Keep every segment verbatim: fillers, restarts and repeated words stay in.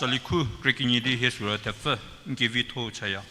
Tsali khu krekenie di hie sürü thepfü, n kevitho chaya.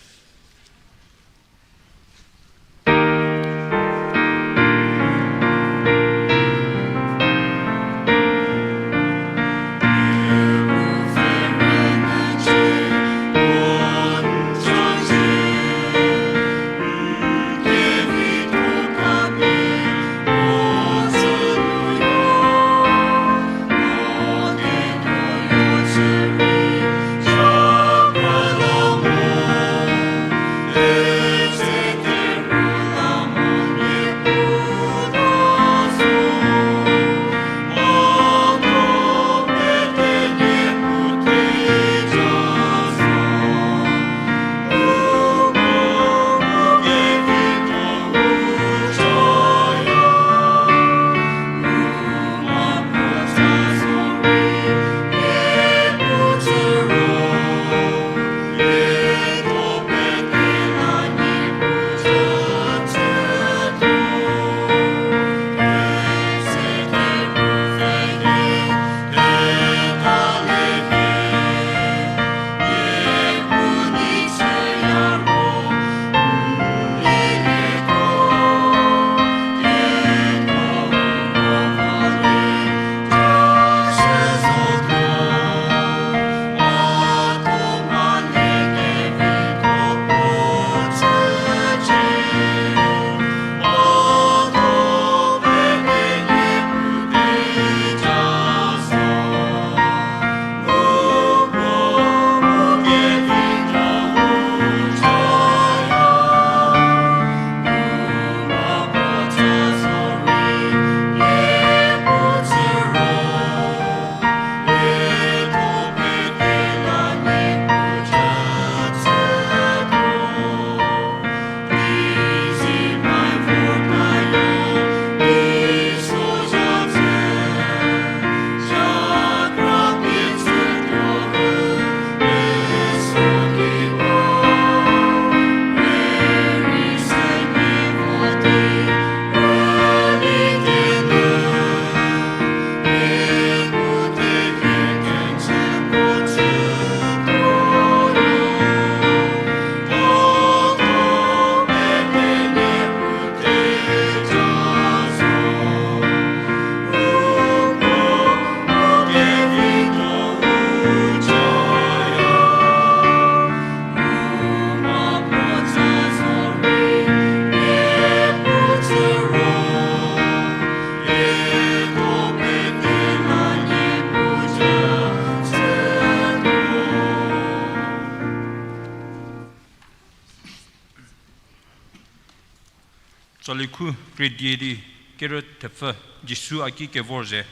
Tsali khu kredie di kerü thepfü, Jisu a ki kevor ze.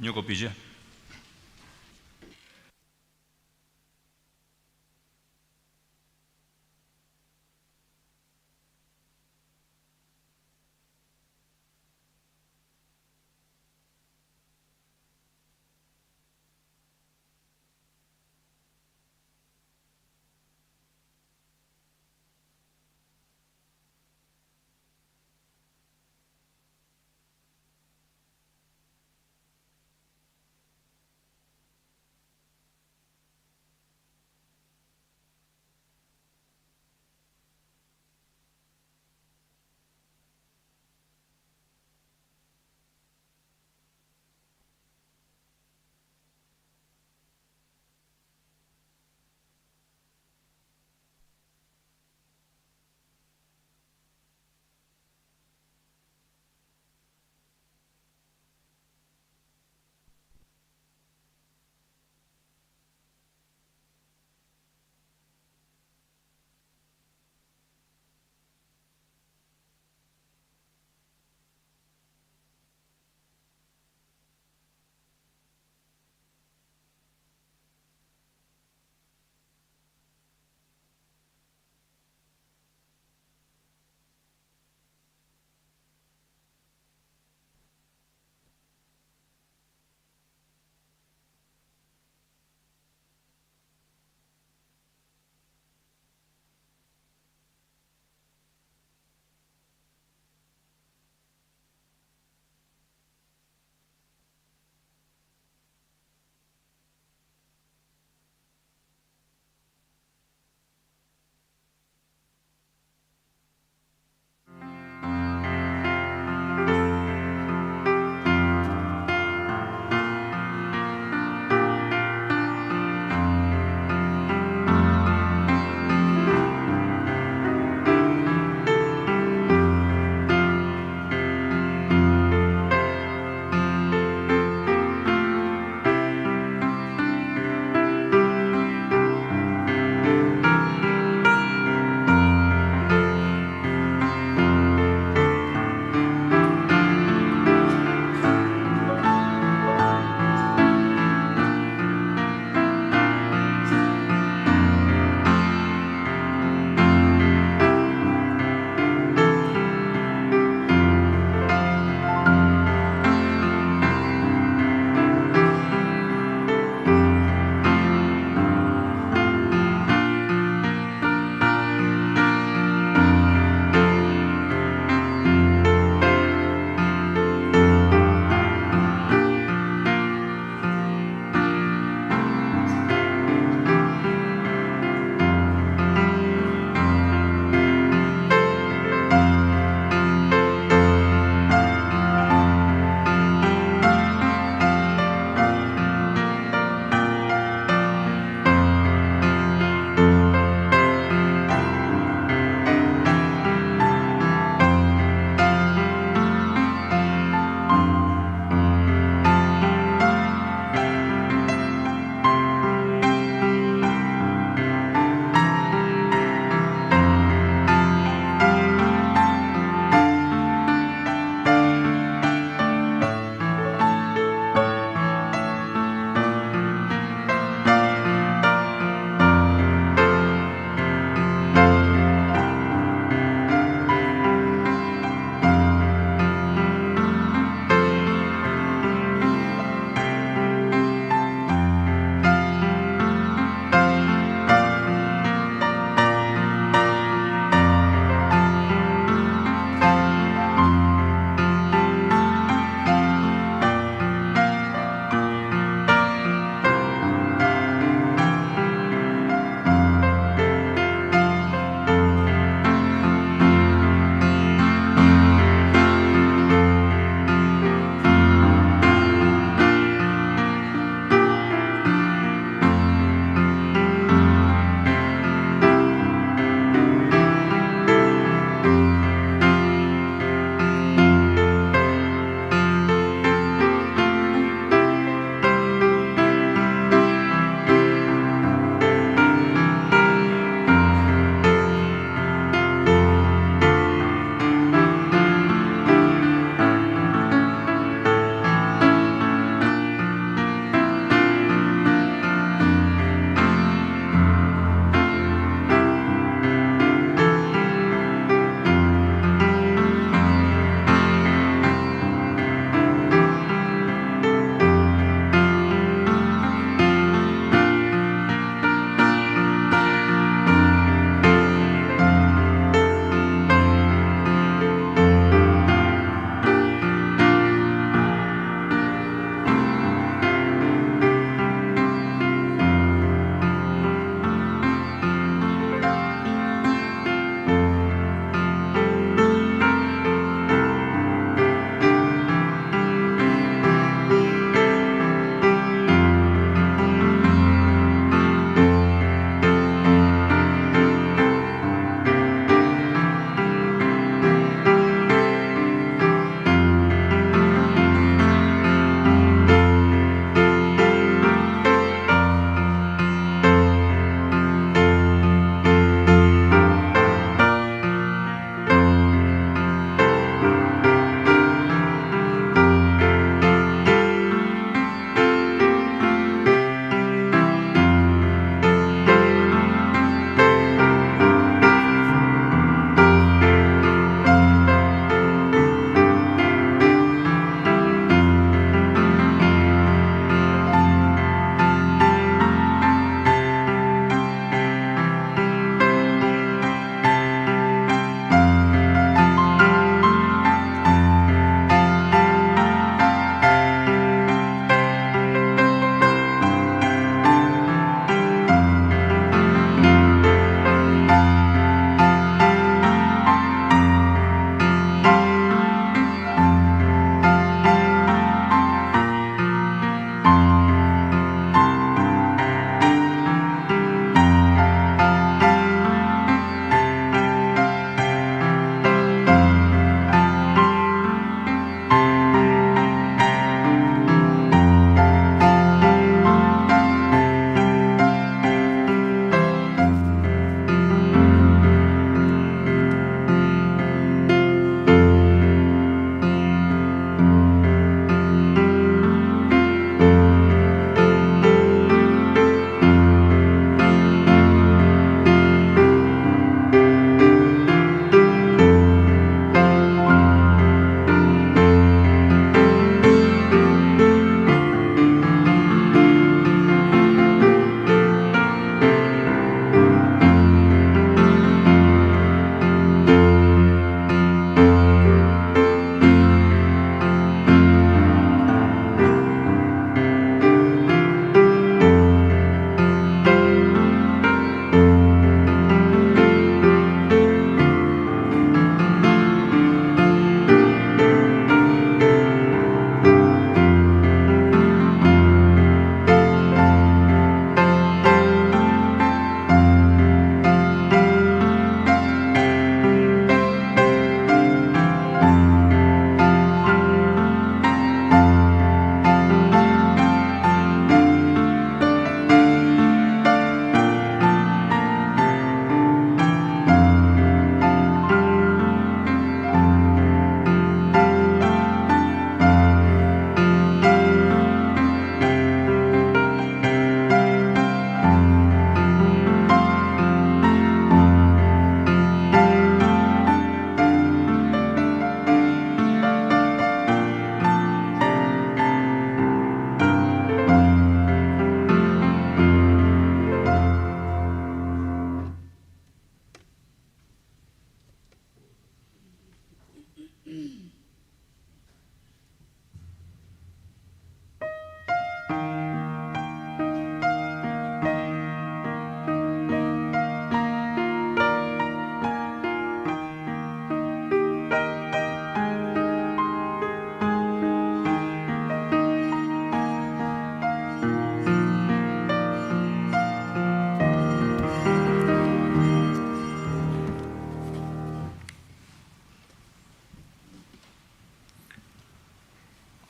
Nuoko pie zhie.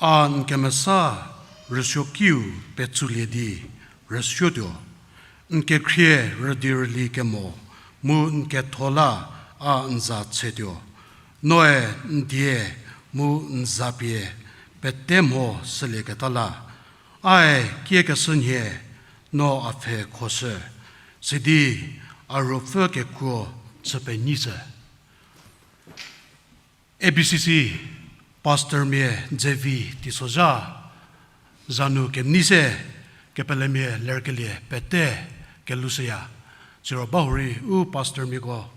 A n kemesa rüsuokiu petsulie di rüsuotuo, n kekhrie rüdi rüli kemo mu n ketho la a n za tshetuo. Noe n die mu n zapie pete mho sülieketa la, ae kiekeshü nhie no a pfhe khoshü, sidi a ruopfü kekuo chü penyishü. A B C C pastormia Zevi Teisozha, za nu kenei se kepelemia lerkelie pete kelushüya. Siro bahurei u pastormiako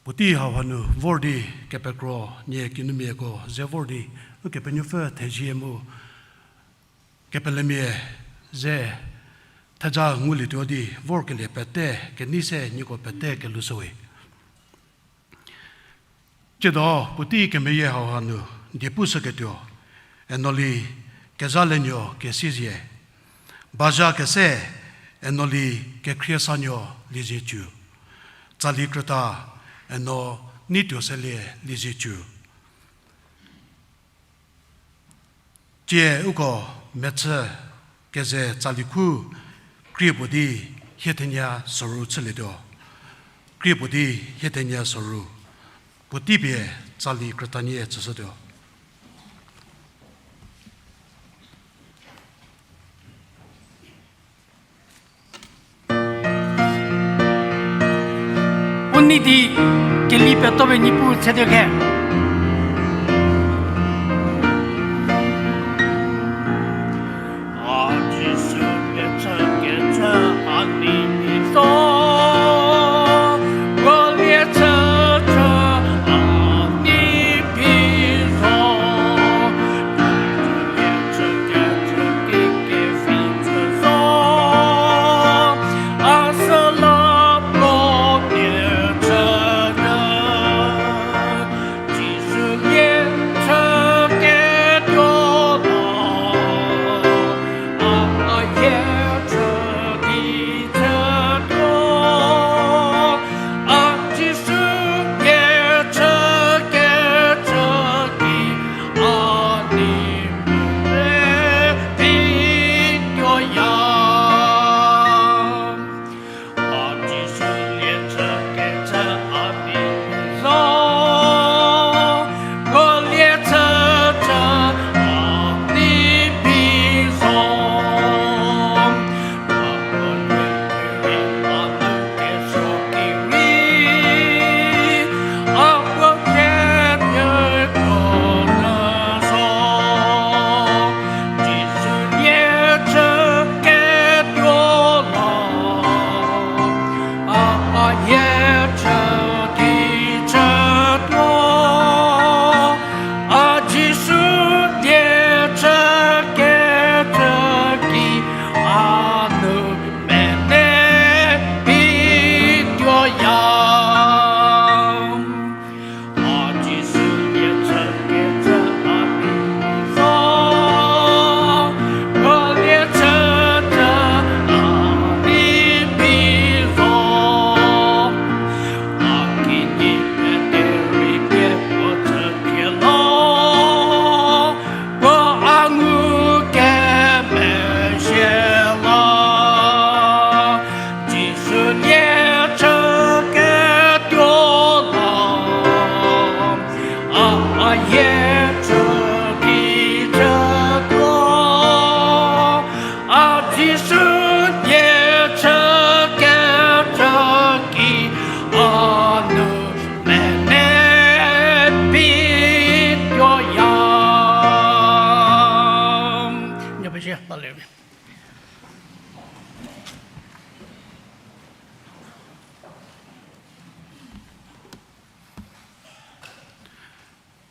puotei hauha nu vor di kepekro nie kinumiako ze vor di Ukepenuopfü thezie mu kepelemia ze theja ngulietuo di vorkelie pete kenei se nieko pete kelushüwe. Tsiedo puotei kemeyie hauha nu die pushüketuo, Enoli Kezhalenyo Kesiezie, bazha kese Enoli Kekhriesa Nuo Liezietsu, tsali krüta Eno Neituoselie Liezietsu. Tsie uko mechü keze tsali khu krie puo di hie thenie soru chülietuo. Krie puo di hie thenie soru. Puotei pie tsali krütanie tsüshütuo. U nei di keli petope Niepuu tshetuo khe.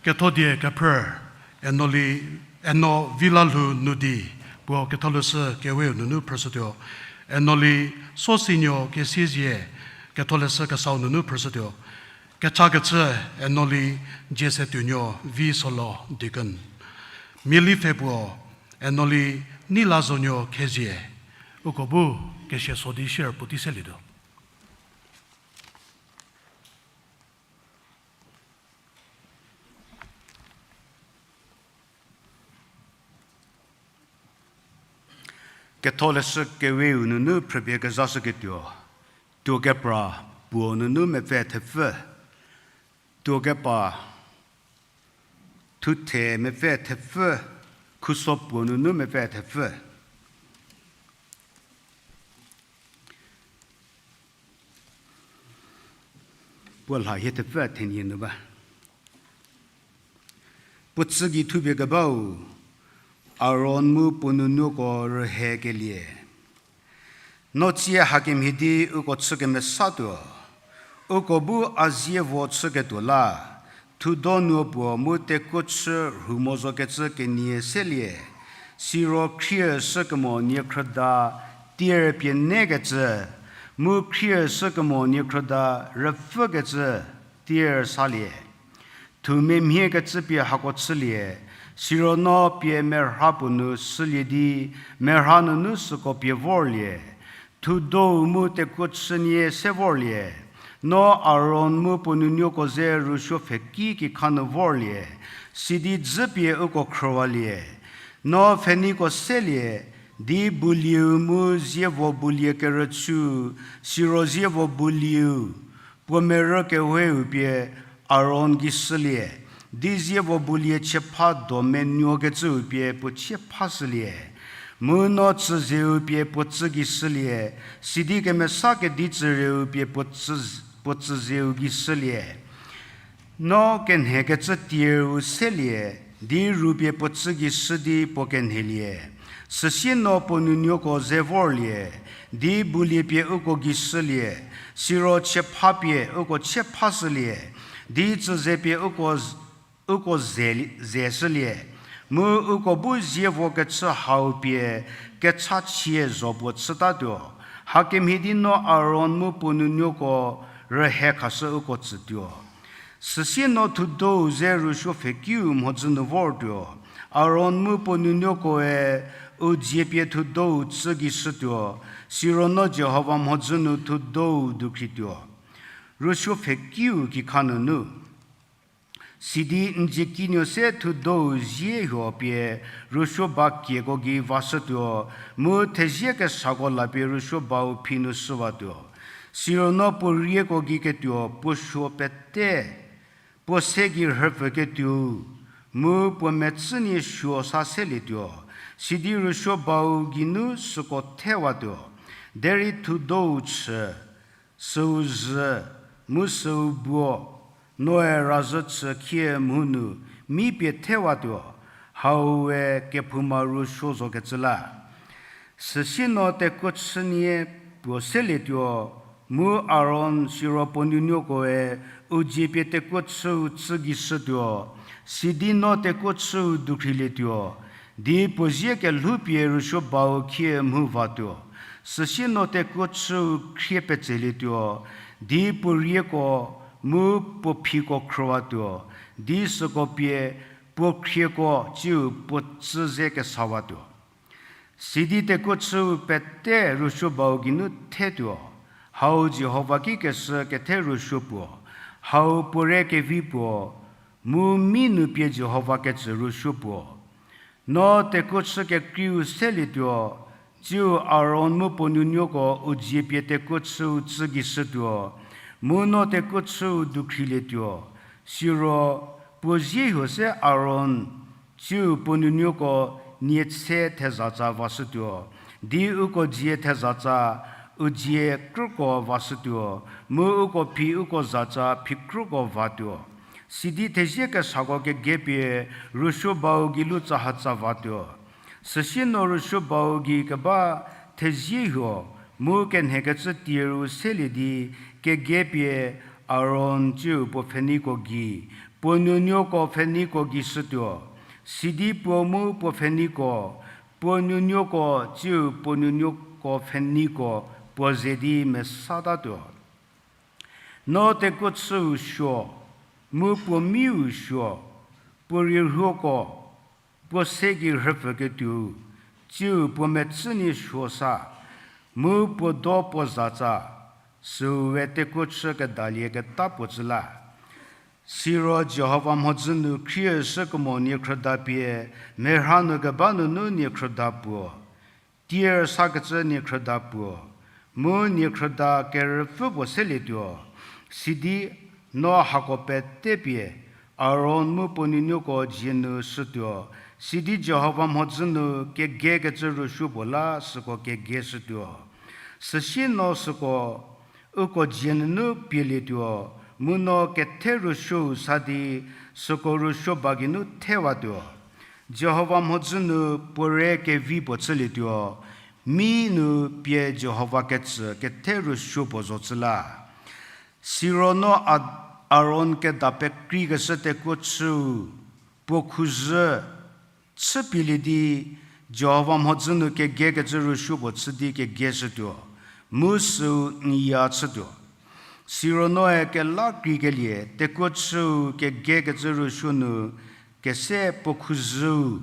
Kethodie kephrü, Enoli, Eno Vilalhou Nudi, puo Ketholeshü Keweu nunu phrüshütuo. Enoli Sosinuo Kesiezie, Ketholeshü Kesau nunu phrüshütuo. Kechakechü, Enoli Jiesetuonuo Visolo Deacon. Mialipfhe puo, Enoli Neilazonuo Khezie, uko bu kesia so di shier puotei selietuo. Ketholeshü Keweu nunu phrüpie kezashüketuo, tuo kepra puo nunu mepfü thepfü, tuo kepa thuthe mepfü thepfü, khuso puo nunu mepfü thepfü. Puo lha hie thepfü thenie nu ba. Puo tsü gei thupie kebau, Aron mu puo nuonuoko rühe kelie. No tsie hakemhie di uko chü kemesatuo, uko bu a zievo chüketuo la, thudo nuo puo mu tekuo chü rhu mo zokecü kenie selie, siro khrieshü kemo niekhrüda tier pie nekecü, mu khrieshü kemo niekhrüda rüpfükecü tier salie. Thu memhie kecü pie hako chülie, siro no pie merha puo nu shülie di, merha nunu süko pie vorlie. Thudou mu tekuo chünie se vorlie. No Aron mu puo nuonuoko ze rüsuo pfheki kikha nu vorlie, sidi dzü pie uko khrüwalie. No pfheniko selie, di bulieu mu zievo bulie kerüchü, siro zievo bulieu puo merü keweu pie Aron gei shülie, di zievo bulie chiepha do menuokecüu pie puo chie phashülie. Mu no tsüzeu pie puo tsü gei shülie, sidi kemesa kedi tsürieu pie puo tsü, puo tsüzeu gei shülie. No kenhekecü tieu selie, di rupie puo tsü gei shü di puo kenhelie. Süsie no puo nuonuoko ze vorlie, di bulie pie uko gei shülie, siro chiepha pie uko chie phashülie, di tsüze pie uko z-, uko ze, ze shülie, mu uko bu zievokechü hau pie kechachie zho puo chütatuo. Hakemhie di no Aron mu puo nuonuoko rühe khashü uko tsütuo. Süsie no thudou ze rüsuo pfhekiu mhodzü nu vortuo. Aron mu puo nuonuokoe u dzie pie thudou tsü gei shütuo, siro no Jihova mhodzü nu thudou dukhrituo. Rüsuo pfhekiu kikha nunu. Sidi n dzie kinuo se thudou zie huo pie rüsuo ba kieko gei vashütuo, mu thezie kesako lapie rüsuo bau phi nu shüwatuo. Siro no puo rieko gei ketuo puo suo pete, puo se gei rhüpfüketuou, mu puo metsünie suo sa selietuo, sidi rüsuo bau geinu süko thewatuo. Derei thudou chü, süu zhü, mu süu buo, noe razhü chü khie mhou nu mi pie thewatuo, hau we kephouma rüsuo zokecü la. Süsie no tekuo chünie puo selietuo, mu Aron siro puo nuonuokoe u dzie pie tekuo chüu tsü gei shütuo, sidi no tekuo chüu dukhrilietuo, di puo zie kelhou pie rüsuo bau khie mhou vatuo. Süsie no tekuo chüu khrie petselietuo, di puo rieko mu puo phiko khrüwatuo, di süko pie puo khrieko tsiu puo tsü ze kesawatuo. Sidi tekuo chüu pete rüsuo bau geinu thetuo, hau Jihova ki keshü kethe rüsuo puo, hau puo re kevi puo, mu mi nu pie Jihova kecü rüsuo puo. No tekuo chü kekreiu selietuo, tsiu Aron mu puo nuonuoko u dzie pie tekuo chüu tsü gei shütuo, mu no tekuo chüu dukhrilietuo, siro puo zie huo se Aron tsiu puo nuonuoko nie tse thezatsa vashütuo, di uko dzie thezatsa u dzie krüko vashütuo, mu uko phi uko zatsa phi krüko vatuo. Sidi thezie kesako kege pie rüsuo bau gei lu tsahatsa vatuo. Süsie no rüsuo bau gei keba thezie huo mu kenhekecü tieru selie di kege pie Aron tsiu puo pfheniko gei, puo nuonuoko pfheniko gei shütuo. Sidi puo mu puo pfheniko, puo nuonuoko tsiu puo nuonuoko pfheniko puo ze di mesatatuo. No tekuo chüu suo, mu puo miu suo, puo rierhuoko, puo se gei rhüpfüketuou, tsiu puo metsünie suo sa, mu puo do puo zatsa, süu we tekuo chü kedalieketa puo tsü la. Siro Jihova mhodzü nu khrieshü kemo niekhrüda pie, merha nu keba nunu niekhrüda puo, Tir sakecü niekhrüda puo, mu niekhrüda kerüpfü puo selietuo, sidi no hako pete pie Aron mu puo nuonuoko dzie nu shütuo, sidi Jihova mhodzü nu kegekecü rüsuo puo la süko kegeshütuo. Süsie no süko uko dzie nunu pielietuo, mu no kethe rüsuou sa di süko rüsuo ba geinu thewatuo. Jihova mhodzü nu puo re kevi puo chülietuo, mi nu pie Jihova ketsü kethe rüsuo puo zo cü la. Siro no A-, Aron keda pekreikeshü tekuo chüu puo khuzhü chüpielie di Jihova mhodzü nu kegekecü rüsuo puo chü di kegeshütuo, mu süu n ya chütuo. Siro noe kela kreikelie tekuo chüu kegekecü rüsuo nu kese puo khuzhüu,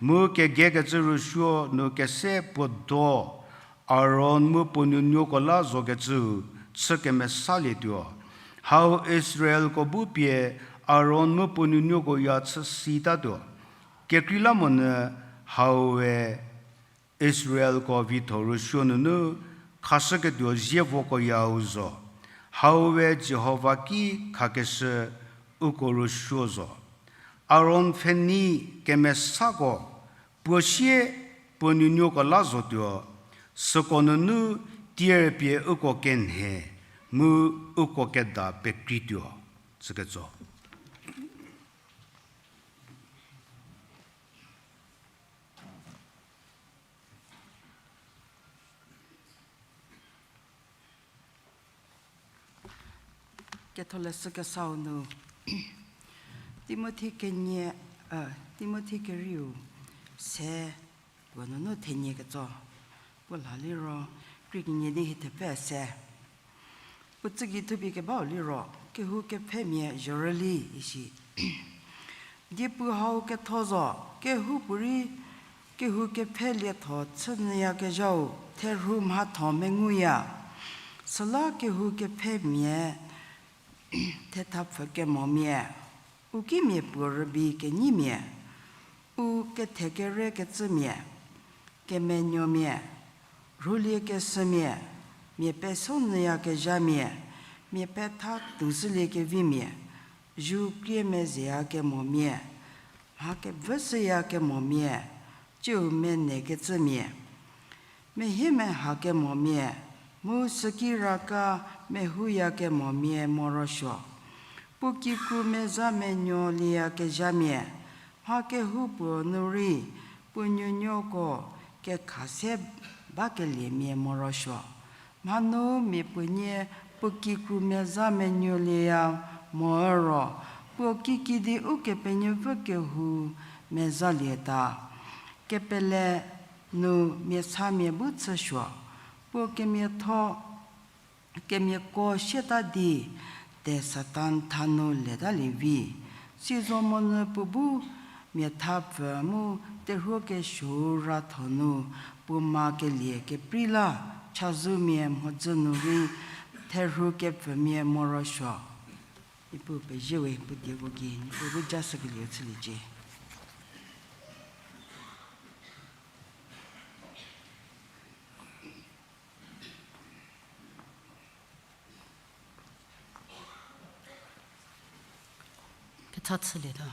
mu kegekecü rüsuo nu kese puo do, Aron mu puo nuonuoko la zokecüu chü kemesalietuo. Hau Israelko bu pie Aron mu puo nuonuoko ya chü sitatuo. Kekreilamonyü haue Israelko vitho rüsuo nunu khashüketuo zievoko yau zo. Haue Jihova ki khakeshü uko rüsuo zo. Aron pfhenei kemesako puo sie puo nuonuoko la zotuo, süko nunu tier pie uko kenhe mu uko keda pekreituo. Tsüketso. Ketholeshü kesau nu, Timothi kenie, Timothi kerieu se puo nunu thenie ketso, puo la liro, krie kenie di hie thepfü se. Puo tsügei thupie kebau liro, kehou kepfhemia zhorüli isi. Diepu hau ketho zo, kehoupuorei kehou kepfhe lietho chünyüyakezhau therhu mhatho menguya. Süla kehou kepfhemia thethapfü kemomia, u kimia puo rübei kenyimia, u kethekerekecümia, kemenuomia, rhulie keshümia, mia pesonyüyakezhamia, mia petha toushülie kevimia, zu krie mezeyakemomia, mha kevüshüyakemomia, tsiu menekecümia, mehie meha kemomia, mu süki raka mehuyakemomia morosuo. Puo kikru meza menuolieyakezhamia, mha kehoupuo nu rei puo nuonuoko kekha se bakeliemia morosuo. Mhanu miapuonie puo kikru meza menuolieya mo ro, puo kikidi Ukepenuopfü kehou mezalieta. Kepele nu miasamia bu chüsuo, puo kemiatho, kemiako siata di, te Satan thanu letalie vi. Sizomonyü puo bu miathapfü mu terhuo kesuou ratho nu puo ma kelie keprei la, chazou mia mhodzü nu rei therhu kepfümia morosuo. Niepuu pezie we, puo dieko gei Niepuu bu jashükelieu chüliecie. Ketha chülietuo.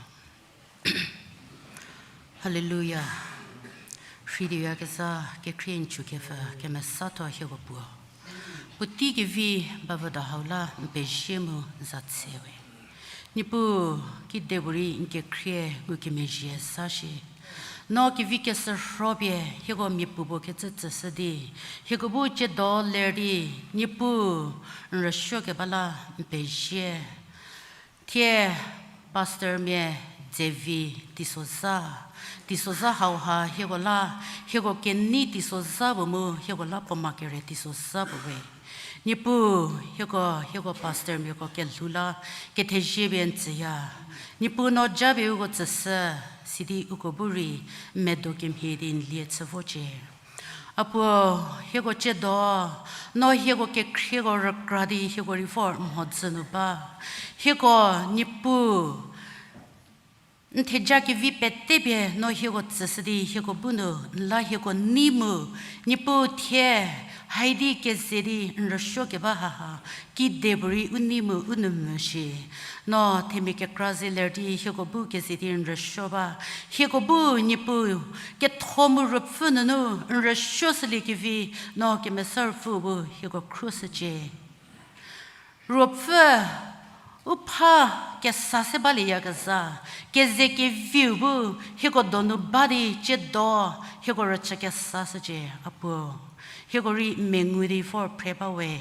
Haleluya. Rheidiya kezha kekhrie n chükepfü kemesatho hieko puo, puotei kevi bavüda hau la n pezie mu za tse we. Niepuu, kidepuorei n kekhrie ngukemezhie sa shi, no kevi keshürho pie hieko miapuo puo kecü tsüshü di, hieko bu tsiedo ler di, Niepuu, n rüsuokeba la n pezie. Thie pastormia dzevi teisozha, teisozha hauha hieko la, hieko kenei teisozha puo mu hieko la puo ma kere teisozha puo we. Niepuu, hieko, hieko pastormiako kelhou la kethezie pie n tsüya. Niepuu, no japie uko tsüshü, sidi uko bu rei n medo kemhie di n lie chü vocie. A puo, hieko tsiedo, no hieko kekhrieko rükra di hieko rei vor mhodzü nu ba. Hieko, Niepuu, n theja kevi pete pie no hieko tsüshü di hieko bu nu n la hieko nei mu, Niepuu thie, haidi keze di n rüsuo keba haha, kidepuorei u nei mu u nu mvü shi. No themia kekra ze ler di hieko bu keze di n rüsuo ba. Hieko bu Niepuu, ketho mu ruopfü nunu n rüsuo shülie kevi, no Kemesa Ruopfü bu hieko khruoshücie. Ruopfü, u pha kesa se balieyakezha, keze keviu bu hieko donu ba di tsiedo, hieko rüchü kesa shücie, a Puo. Hieko rei mengu di vor phre ba we.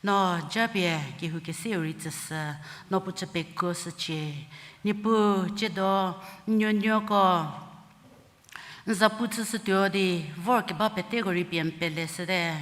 No japie kehou keseu rei tsüshü, no puo chü pekuo shücie. Niepuu, tsiedo, n nuonuoko n zapu chüshütuo di vorkeba peteko rei pie n pele shüte.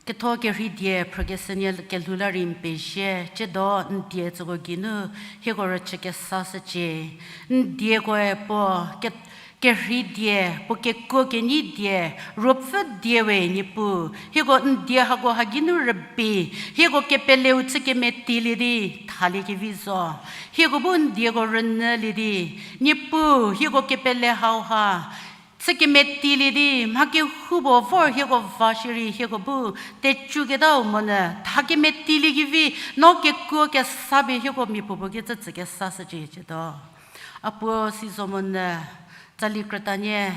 Ketho kerhei die phrükeshünie kelhou la rei n pezie, tsiedo n die tsüko geinu hieko rüchü kesa shücie. N diekoe puo ke-, kerhei die, puo kekuo kenyi die, ruopfü die we Niepuu, hieko n die hako ha geinu rübei, hieko kepeleu chü kemetilie di thaliekevi zo. Hieko bu n dieko rünyülie di, Niepuu, hieko kepele hauha chü kemetilie di, mha kehoupuo vor hieko va shierei hieko bu tecüketau monyü tha kemetilie kevi, no kekuo kesa pie hieko miapuopuo ki tsütsü kesa shücie tsiedo. A Puo, si zo monyü, tsali krütanie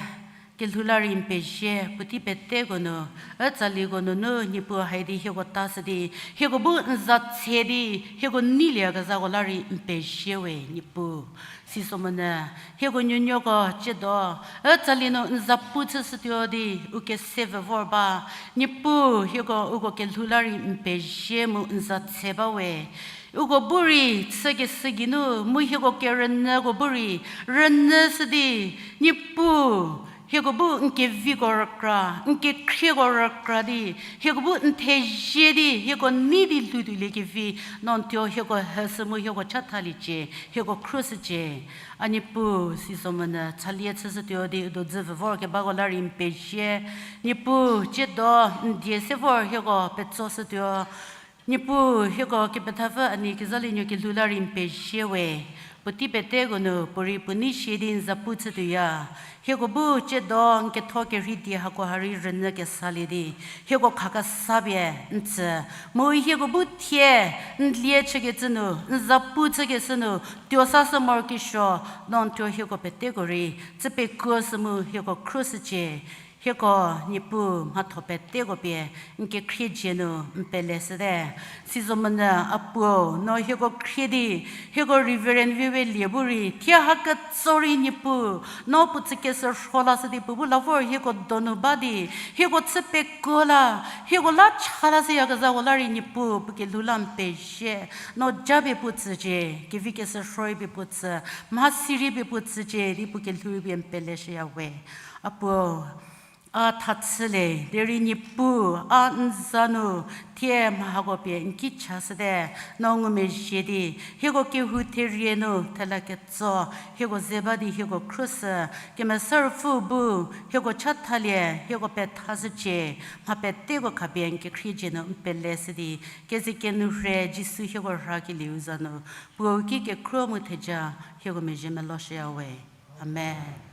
kelhou la rei n pezie, puotei peteko nu, ü tsaliko nunu Niepuu haidi hieko ta shü di, hieko bu n za tse di, hieko neilieyakezhako la rei n pezie we Niepuu. Si zo monyü, hieko nuonuoko tsiedo, ü tsali nu n zapu chüshütuo di, u kese vü vor ba, Niepuu, hieko uko kelhou la rei n pezie mu n za tse ba we. Uko bu rei chükeshü geinu, mu hieko kerünyüko bu rei rünyü shü di, Niepuu, hieko bu n keviko rükra, n kekhrieko rükra di, hieko bu n thezie di, hieko nei di lhoutuoliekevi, no n thuo hieko heshü mu hieko chathaliecie, hieko khruoshücie. A Niepuu, si zo monyü, tsalie chüshütuo di u dodzü vü vorkebako la rei n pezie. Niepuu, tsiedo n die se vor hieko petsoshütuo. Niepuu, hieko kepethapfü a nie Kezalienuo kelhou la rei n pezie we. Puotei peteko nu puorei puo nei sie di n zapu chütuoya. Hieko bu tsiedo n ketho kerhei die hako ha rei rünyü kesalie di, hieko khakesa pie n tsü. Mu hieko bu thie n lie chükecü nu, n zapu chükeshü nu tuo sashü morokesuo, no n thuo hieko peteko rei chü pekuo shü mu hieko khruoshücie. Hieko Niepuu mhatho peteko pie n kekhrie dzie nu n pele shüte. Si zo monyü a Puo, no hieko khrie di, hieko Reverend Vivelie bu rei thie ha ketso rei Niepuu, no puo tsükeshürho lashü di puo bu la vor hieko donu ba di, hieko chü pekuo la, hieko la cha lashüyakezhako la rei Niepuu puo kelhou la n pezie. No japie puo tsücie, kevi keshürhorei pie puo tsü, mhasi rei pie puo tsücie di puo kelhou rei pie n pele shüya we. A Puo, a thachülie derei Niepuu, a n za nu thie mha hako pie n ki cha shüte, no ngumezhie di, hieko kehou therie nu thela ketso, hieko ze ba di hieko khruoshü, Kemesa Ruopfü bu hieko chathalie, hieko pethashücie, mha peteko khapie n kekhrie dzie nu n pele shü di, keze kenourhei Jisu hieko rhakelieu za nu, Puo ki kekhruo mu theja hieko mezhie melo shüya we. Amen.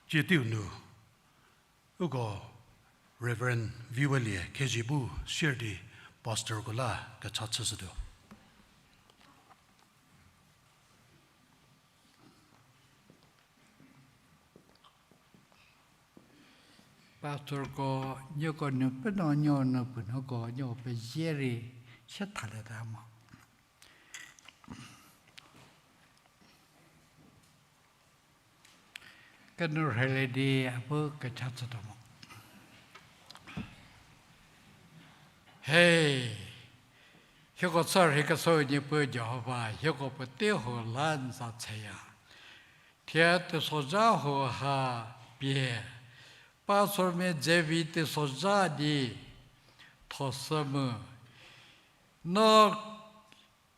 Tsie teiu nu, uko Reverend Viwelie Khezie bu share di pastorko la kecha chüshütuo. Pastorko, nieko nu penuo nuo nu puonuoko nuo pezie rei sie thalieta mo. Kenu rheilie di a bu kecha chütuo mo. He, hieko chü rhei kesuo Niepuu Jihova, hieko puotei huo la n za tsheya. Thie teisozha huo ha pie, pastormia dze vi teisozha di thoshü mu, no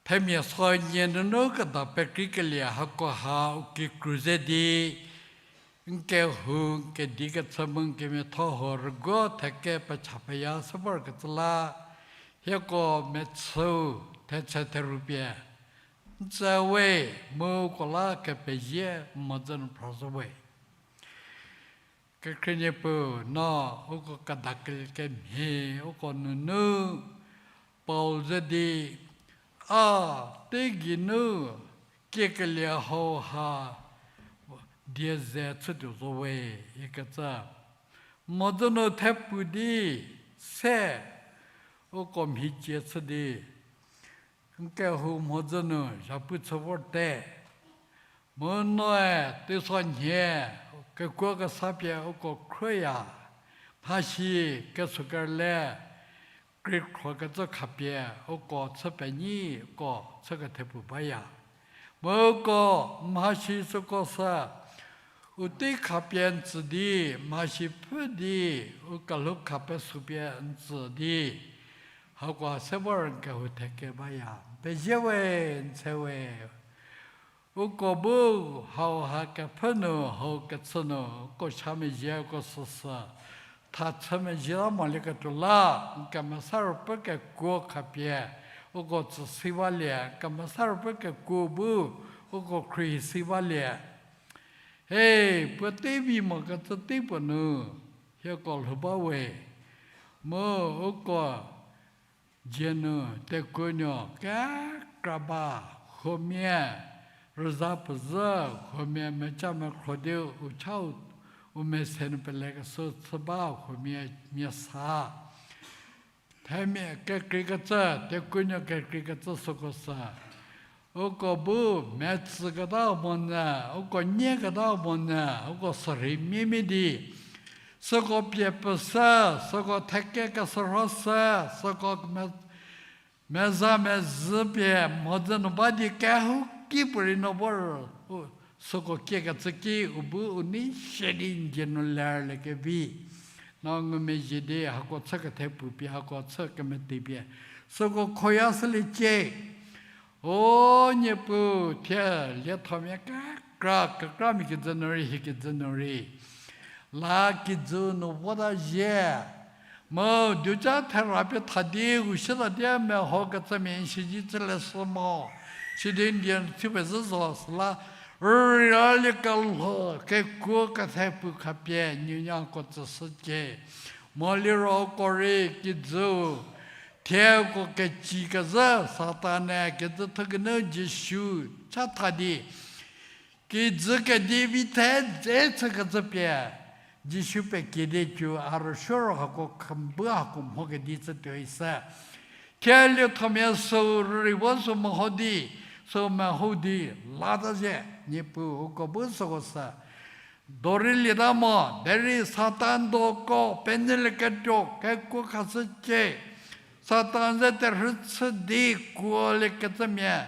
themia so nie nunu keda pekreikelie hako ha u kikru ze di, n kehou, n kedi kechü mu n kemiatho huo rüguo theke pecha peya se vorkecü la, hieko mechüu thetse theru pie n tsü we, mu uko la kepezie mhodzü nu phra zo we. Kekhrie Niepuu, no uko kedakelie kemhie uko nunu Paul ze di, a, teigei nu kiekelie hau ha die ze chütuo zo we, ikecü mhodzü nu thepu di se uko mhicie chü di n kehou mhodzü nu zhapu chü vorte. Mu noe teisonhie kekuo kesa pie uko khrüya, mhasi kesukerle kekreikhrokecü khapie uko chü penyi uko chü kethepu baya. Mu uko mhasi süko sü u tei khapie n tsü di, mhasi pfhü di, u kelhou kha pesü pie n tsü di, hako se vor n kehou theke baya. Pezie we, n tshe we. Uko bu hau ha kepfhü nu, hau kechü nu uko cha mezhie uko süsü tha chü mezhie la molieketuo la, n Kemesa Ruopfü kekuo khapie uko tsü si balie, n Kemesa Ruopfü kekuo bu uko khruohi si balie. He, puo tei vi mokecü tei puo nu hieko lhou ba we, mu uko dzie nu tekuonuo kekra ba, huomia rüza puo zhü, huomia meca mekhro di u chau u mese nu pelekeshü chü ba huomia mia sa. Themia kekreikecü, tekuonuo kekreikecü süko sü uko bu metsüketa monyü, uko nieketa monyü, uko sürhei miemie di süko pie pfü sü, süko theke keshürho sü, süko me- meza mezhü pie mhodzü nu ba di kehouki puorei no vor, u, süko kiekecü ki u bu u nei shie di n die nu lerlie kevi. No ngumezhie di hako chü kethepu pie, hako chü kemeti pie süko khoya shüliecie. O Niepuu, thie liethomia kekra, kekramia kijü nu rei, hie kijü nu rei la kijü nu vota zhie. Mu duca thera pie tha di u sieta di mehokecümia n siezedzü leshü mo. Sidi n die nu thupie zhü zo süla, rülilie kelho kekuo kethepu khapie nuonuoko tsüshücie. Moliro uko rei kijüu thie uko keci kezhü Satan-e kijü thukenu Jisu chatha di kijü kedi vi the dze chükecü pie Jisu pekie di tuo a rüsuo ro hako khü bu hako mho kedi chütuo isü. Thie liethomia süu rüri vo sü meho di, süu meho di lata zhie, Niepuu uko bu süko sü dorei lieta mo, derei Satan doko penyülieketuo kekuo khashücie. Satan ze terhü chü di kuoliekecümia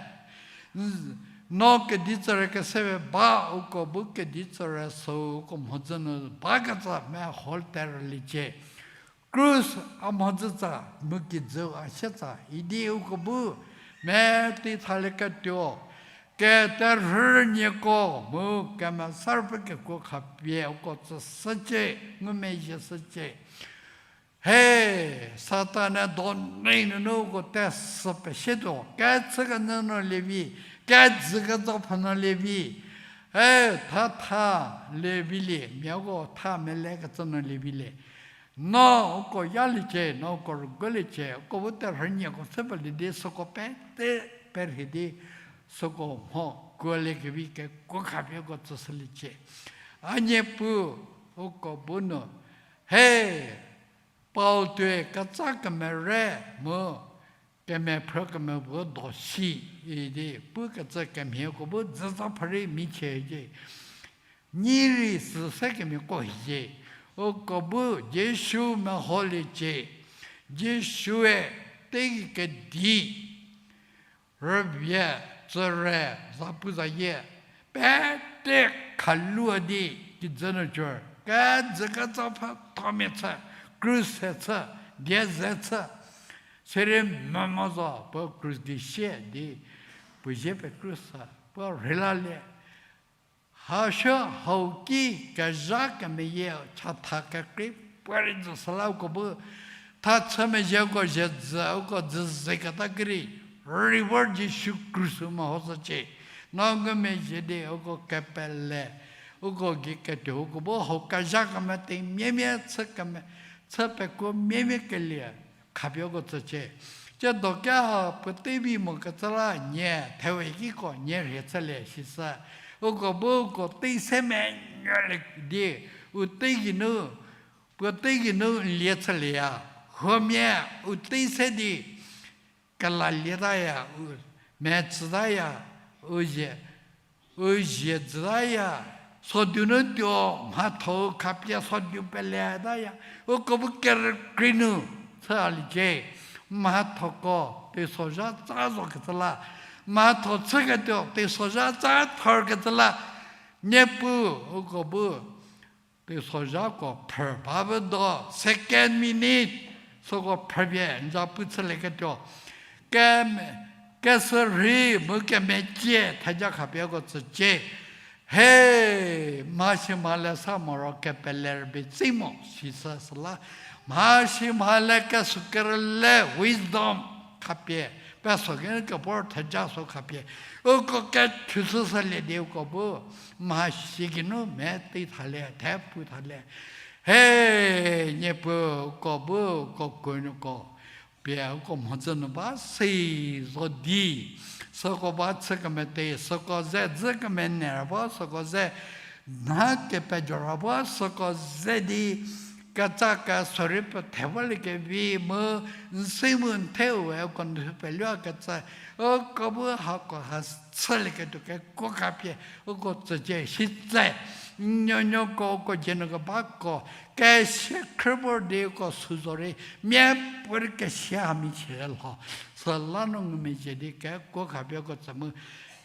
no kedi tsüre kesepie ba, uko bu kedi tsüre süu uko mhodzü nu bakecü meho terhüliecie. Krus a mhodzütsa, mu kijüu a sietsa idi uko bu metei thalieketuo keterhü nieko mu Kemesa Ruopfü kekuo khapie uko tsüshücie, ngumezhie shücie. He, Satan-e do nei nunu uko tesü pesietuo, kechükenyü nu lievi, kejü kezo pfhü nu lievi, E, tha tha lievilie, miako tha melekecü nu lievilie. No uko yaliecie, no uko rüguoliecie, uko bu terhünieko chüpelie di süko pete perhie di süko mho kuoliekevi kekuo khapie uko tsüshüliecie. A Niepuu, uko bu nu, he, Paul tuoi ketsa kemere mu kemephrü kemepuo do si idi pukecü kemhieko bu dzütsa pharei michie hiecie. Nyi rei süse kemiako hiecie. Uko bu Jisu meholiecie. Jisue teigei kedi rüvie, tsüre, zapuzayie pete khalu di kijü nu cor. Kejü ketsa pfhüthomia chü, krus se chü, die ze chü. Sirei memo zo puo krus gei sie di puo zie pekrus, puo rheilalie. Hashü hau ki kezha kemeyie chatha kekrei puorei dzü süla uko bu tha chü mezhieko zhie dzü uko dzü zeketa ki rei, rei vor Jisu krus mehoshücie. No ngumezhie di uko kepele, uko gei ketuo uko bu hau kezha kemete miemie chü keme, chü pekuo miemie kelie khapie uko tsücie. Tsiedo keha puotei vi mokecü la nie thewe kiko nie rhie chülie sisü. Uko bu uko tei se menuolie di, u tei geinu, puotei geinu n lie chülieya. Huomia u tei se di kelalietaya, u metsütaya, u zie, u zie tsütaya, sodu nu tuo mhatho khapie sodu peletaya, uko bu kerükrie nu chüliecie. Mhathoko teisozha tsa zokecü la, mhatho chüketuo teisozha tsa thorkecü la, Niepuu uko bu teisozhako phrü ba vü do, second minute süko phrüpie n za pu chülieketuo keme, kesürhei mu kemecie theja khapie uko tsücie. He, mhasi mhale sa moro kepele rübei tsi mo sisü süla, mhasi mhale kesükerüle wisdom khapie, peso kinu kepor theja so khapie uko kechüshü salie di uko bu mhasi geinu metei thalie, thepu thalie. He, Niepuu uko bu uko kuonuoko pie uko mhodzü nu ba se zo di, süko ba chü kemete, süko ze dzü kemenei ra ba, süko ze nha kepejora ba, süko ze di ketsa kesorei pethevalieke vi mu, n se mu n theu we uko n peluokecü, uko bu hako ha chülieketuo kekuo khapie uko tsücie. Sitse n nuonuoko, uko dzie nu kebako kesia khrü vor di uko sü zorei miapuorei kesia hami chie lho. Süla no ngumezhie di kekuo khapie uko tsü mu,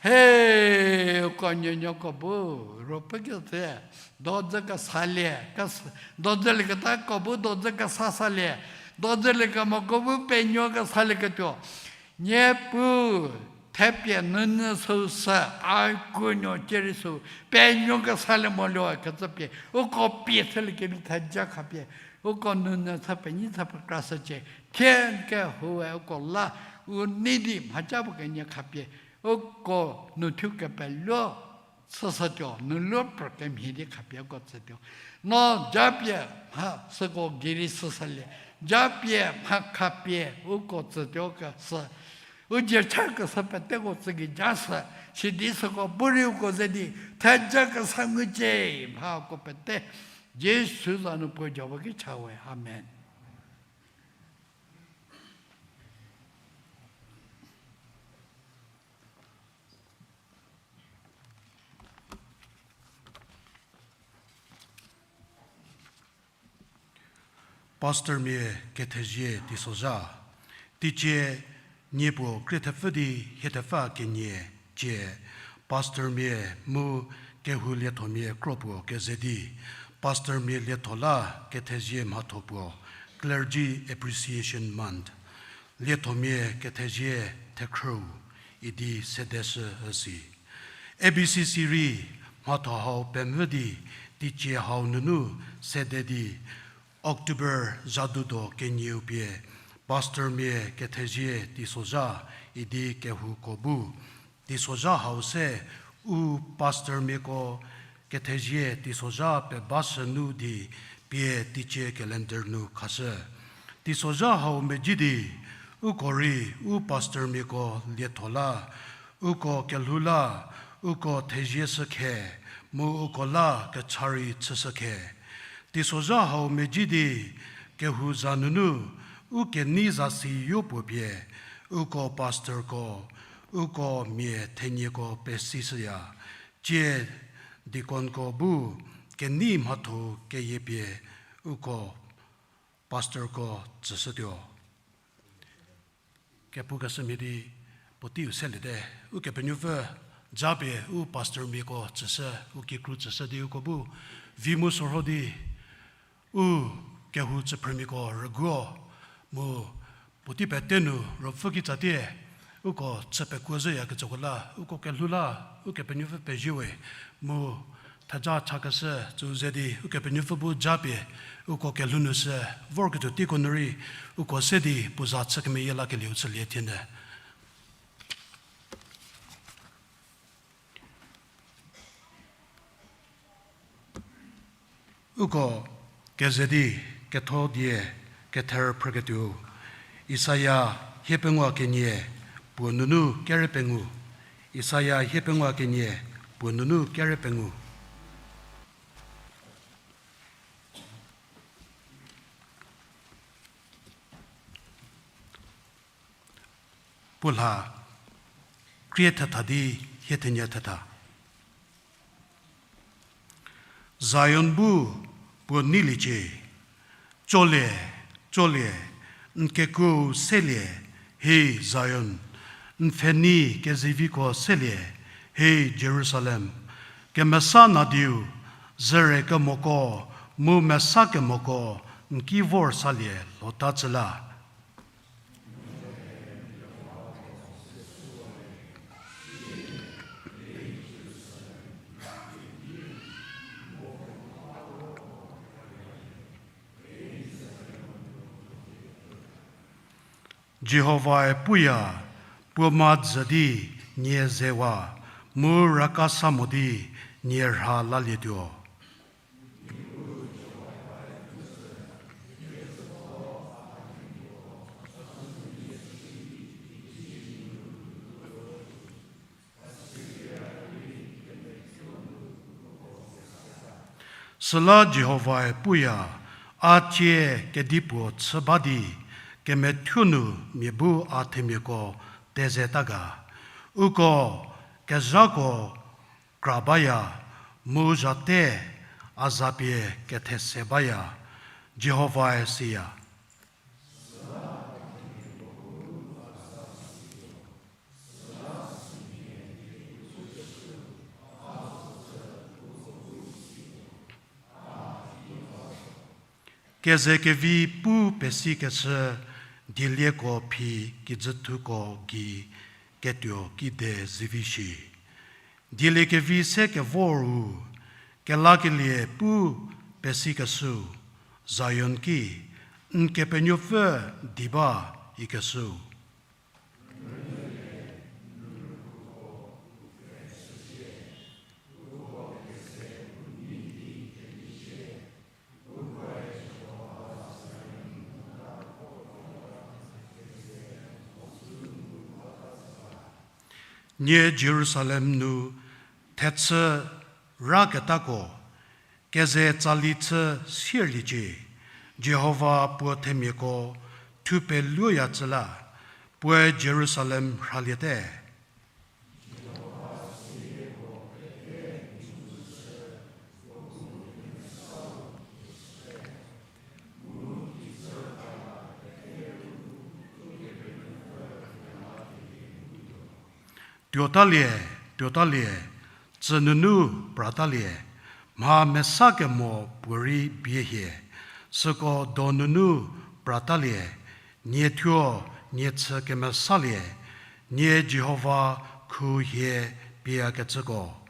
he, uko nuonuoko bu ruopfü kese dodzü kesalie, kes-, dodzülieketako bu dodzü kesa salie, dodzüliekemoko bu penuo kesalieketuo, Niepuu, thepie nunu süu sü, a kuonuo cierei süu penuo kesalie moluo kecü pie uko pie chüliekevi theja khapie uko nunu chü penyi chü pekrashücie. Thie n kehou we uko la u nei di mhaca puo kenie khapie uko nu thuo kepeluo chüshütuo, nu luo pr kemhie di khapie uko tsütuo. No japie mha süko gei rei shüshülie, japie mha khapie uko tsütuo kesü, u dzie cha kesü peteko tsü gei ja shü, sidi süko bu rei uko ze di theja kesa ngucie, mha uko pete Jisu za nu puo Jihova ki cha we. Amen. Pastormia kethezie teisozha. Teicie nie puo krie thepfü di hie thepfü kenie cie. Pastormia mu kehou liethomia kro puo keze di, Pastormia lietho la kethezie mhatho puo, Clergy Appreciation Month. Liethomia kethezie thekhrüu idi sedeshü üsi. A B C C rei mhatho hau pemvü di, teicie hau nunu sede di, October zhadudo kenieu pie, Pastormia kethezie teisozha idi kehouko bu, teisozha hau se u pastormiako kethezie teisozha pebashü nu di pie teicie calendar nu khashü. Teisozha hau medzi di, uko rei u pastormiako lietho la, uko kelhou la, uko thezie shükhe, mu uko la kecha rei chüshükhe. Teisozha hau medzi di, kehou za nunu, u kenei zasi yopuo pie, uko pastorko, uko mia thenieko pesishüya, tsie deaconko bu kenei mhatho keyie pie uko pastorko tsüshütuo. Kepukeshümia di puoteiu seliete, Ukepenuopfü japie u pastormiako tsüshü, u kikru tsüshü di uko bu vi mu sorho di u kehou tsüphrümiako rüguo mu puotei pete nu ruopfü kitsatie uko chü pekuo zhüyakecüko la, uko kelhou la, Ukepenuopfü pezie we, mu theja chakeshü tsü ze di Ukepenuopfü bu japie uko kelhou nu sü vorketuo teiko nu rei uko se di puo za chü kemeyie lakelieu chülie thienyü. Uko keze di ketho die kether phrüketuo, Isaia hiepengou kenie puo nunu kere pengou, Isaia hiepengou kenie puo nunu kere pengou. Puo lha krie thetha di hie thenie thetha. Zion bu puo neiliecie, Colie, colie, n kekuo selie, he Zion, n pfhenei keziviko selie, he Jerusalem, kemesa nadiu, zere kemoko, mu mesa kemoko, n ki vor salie lhota cü la. Jihovae puya, puo madzü di nie zewa, mu raka sa mo di nie rha lalietuo. Süla Jihovae puya, a cie kedipuo chü ba di, kemethuo nu mia bu a themiako tezeta ga. Uko kezhako kra baya, mu zhate a zapie kethese baya, Jihovae siya. Kezekevi pu pesikeshü dielieko phi kijüthuko gei ketuo kide zivi shi. Dieliekevi se kevor ru, kelakelie pu pesikeshü, Zion ki, n Kepenuopfü di ba ikeshü. Nie Jerusalem nu thechü raketako, keze tsali chü sierliecie, Jihova puo themiako thupeluoya cü la, puoe Jerusalem rhaliete. Tuotalie, tuotalie, tsü nunu pratalie, mha mesa kemo puorei bie hie, süko do nunu pratalie, nie thuo, nie chü kemesalie, nie Jihova khu hie pieyakecüko.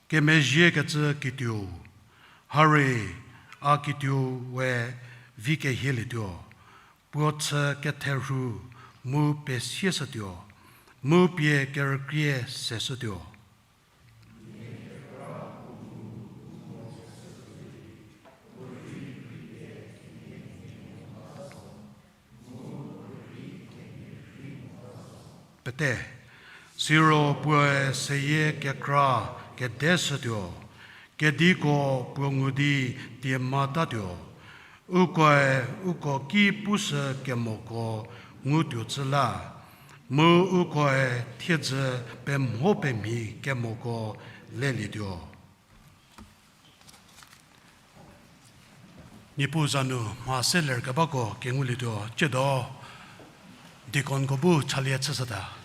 Kemezhiekecü kituo, hare, a kituo we vi kehielietuo, puo chü ketherhu mu pesieshütuo, mu pie kerükrie seshütuo. Pete, siro puoe seyie kekra kedeshütuo, kediko puo ngu di tie matatuo, ukoe uko ki pushü kemoko ngutuo cü la, mu ukoe thiedzü pemho pemhie kemoko lelietuo. Niepuu za nu mha se lerkebako kengulietuo, tsiedo deaconko bu chalie chüshüta.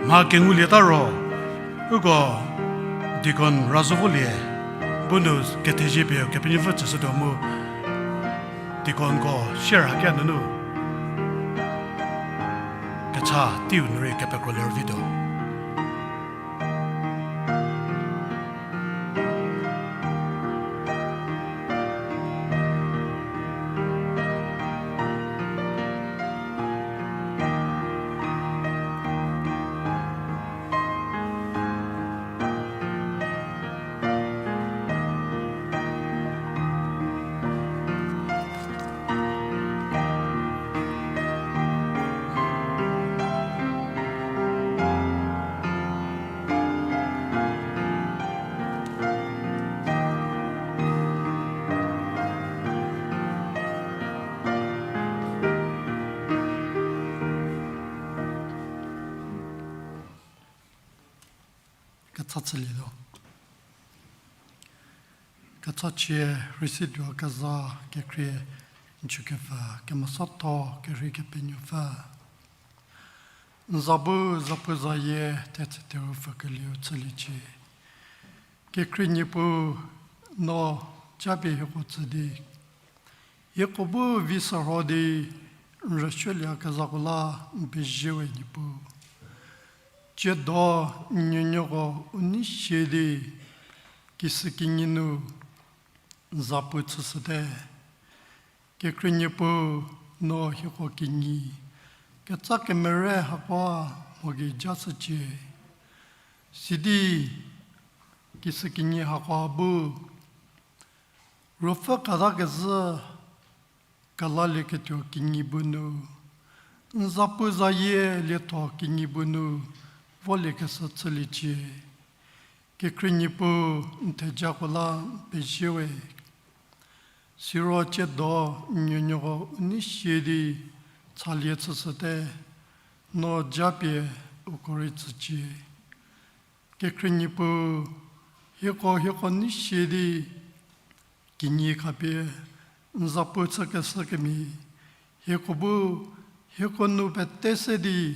Mha kengulieta ro, uko deacon Razovolie bu nu kethezie pie Kepenuopfü tsüshütuo mu, deaconko share hakia nunu kecha teiu nu rei kepekro ler vituo. Kecha chülietuo. Kechachie rei situo kezha kekhrie n chükepfü, kemesatho kerhei Kepenuopfü. N za bu zapuzayie thetse theru pfükelieu chüliecie. Kekhrie Niepuu, no japie hieko tsü di hieko bu vi sürho di n rüsuoliekezhako la n pezie we Niepuu. Tsiedo n nuonuoko u nei sie di kisükinyi nu n za pu chüshüte. Kekhrie Niepuu, no hieko kinyi ketsa kemere hakoa mho gei jashücie. Sidi kisükinyi hakoa bu Ruopfü kata kezhü kelalieketuo kinyi bu nu, n zapuzayie lietho kinyi bu nu voliekeshü chüliecie. Kekhrie Niepuu, n thejako la n pezie we. Siro tsiedo n nuonuoko u nei sie di chalie chüshüte, no japie uko rei tsücie. Kekhrie Niepuu, hieko hieko nei sie di kinyi khapie n zapu chükeshü kemhie, hieko bu, hieko nu pete se di,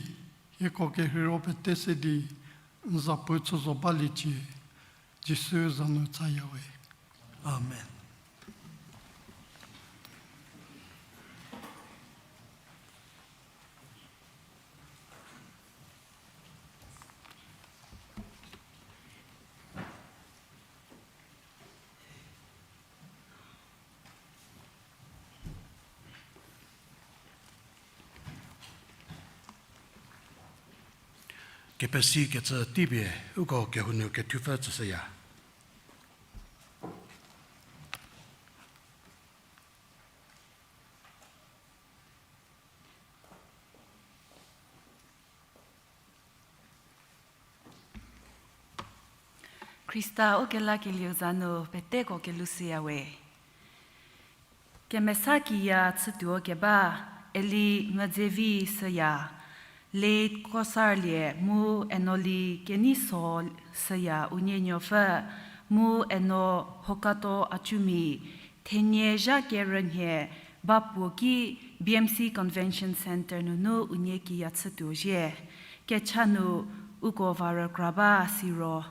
hieko kerheiro pete se di, n zapu chü zo baliecie. Jisu za nu chaya we. Amen. Kepesi kecü teipie uko kehou nu kethupfü tsüshüya. Khrista ukelakelieu za nu peteko kelushüya we. Kemesa kiya chütuo keba, Eli Medzevi süya, late Kosarlie mu Enoli Keniso süya unie nuopfü, mu Eno Hokato Acumi, thenie zha kerünhie ba puo ki B M C Convention Centre nunu unie kiya chütuo zhie. Kecha nu uko va rükra ba siro,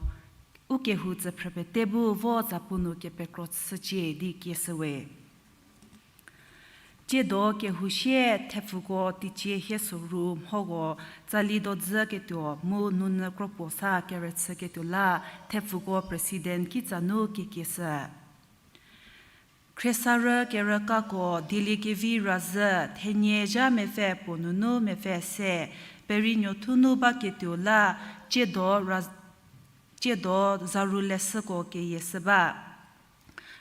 ukehou tsüphrü pete bu vo zapu nu kepekro chücie di kieshü we. Tsiedo kehou sie thepfuko teicie hie soru mhoko tsali dodzü ketuo mu nunyü kropuo sa kerüchü ketuo la thepfuko president kitsa nu kekieshü. Khriesarü kerükako dieliekevi razhü thenie zha mepfü puo nunu mepfü se, perienuo thu nu baketuo la tsiedo ra-, tsiedo zaru leshüko keyieshü ba.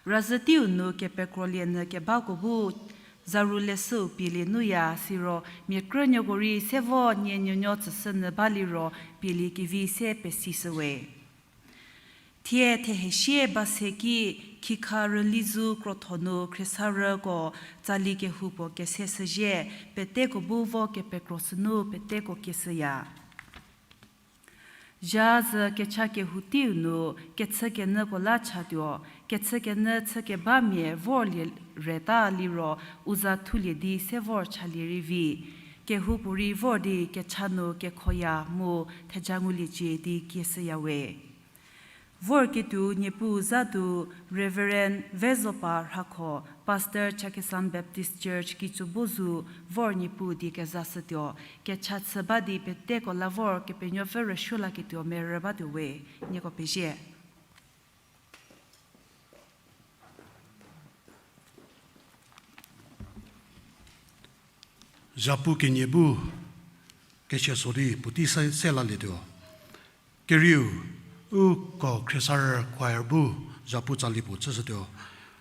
Razhü teiu nu kepekrolie nyü kebako bu zaru leshüu pielie nuya siro mia krünuoko rei se vo nie nuonuo tsüshü nyü baliro pieliekevi se pesishü we. Thie thehesie ba se ki khikha rüli zu krotho nu khriesarüko tsali kehoupuo kese shüzhie, peteko bu vo kepekro sünu peteko kieshüya. Zha zhü kecha kehou teiu nu kechükenyüko la chatuo, kechükenyü chükebamia vorlie reta liro u za thulie di se vor chalie rei vi. Kehoupuorei vor di kecha nu kekhoya mu theja nguliecie di kieshüya we. Vorketuo Niepuu za du Reverend Vezopa Rhakho, Pastor Chakhesang Baptist Church Kitsobozu, vor Niepuu die kezashütuo, kecha chü ba di peteko la vor Kepenuopfü rüsuo laketuo merü batuo we, nieko pezie. Zhapu kenie bu kesia so di puotei se, se lalietuo. Kerieu, uko khriesarü choir bu zhapu tsali puo chüshütuo,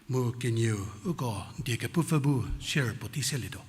mu kenieu uko die kepupfü bu share puotei selietuo.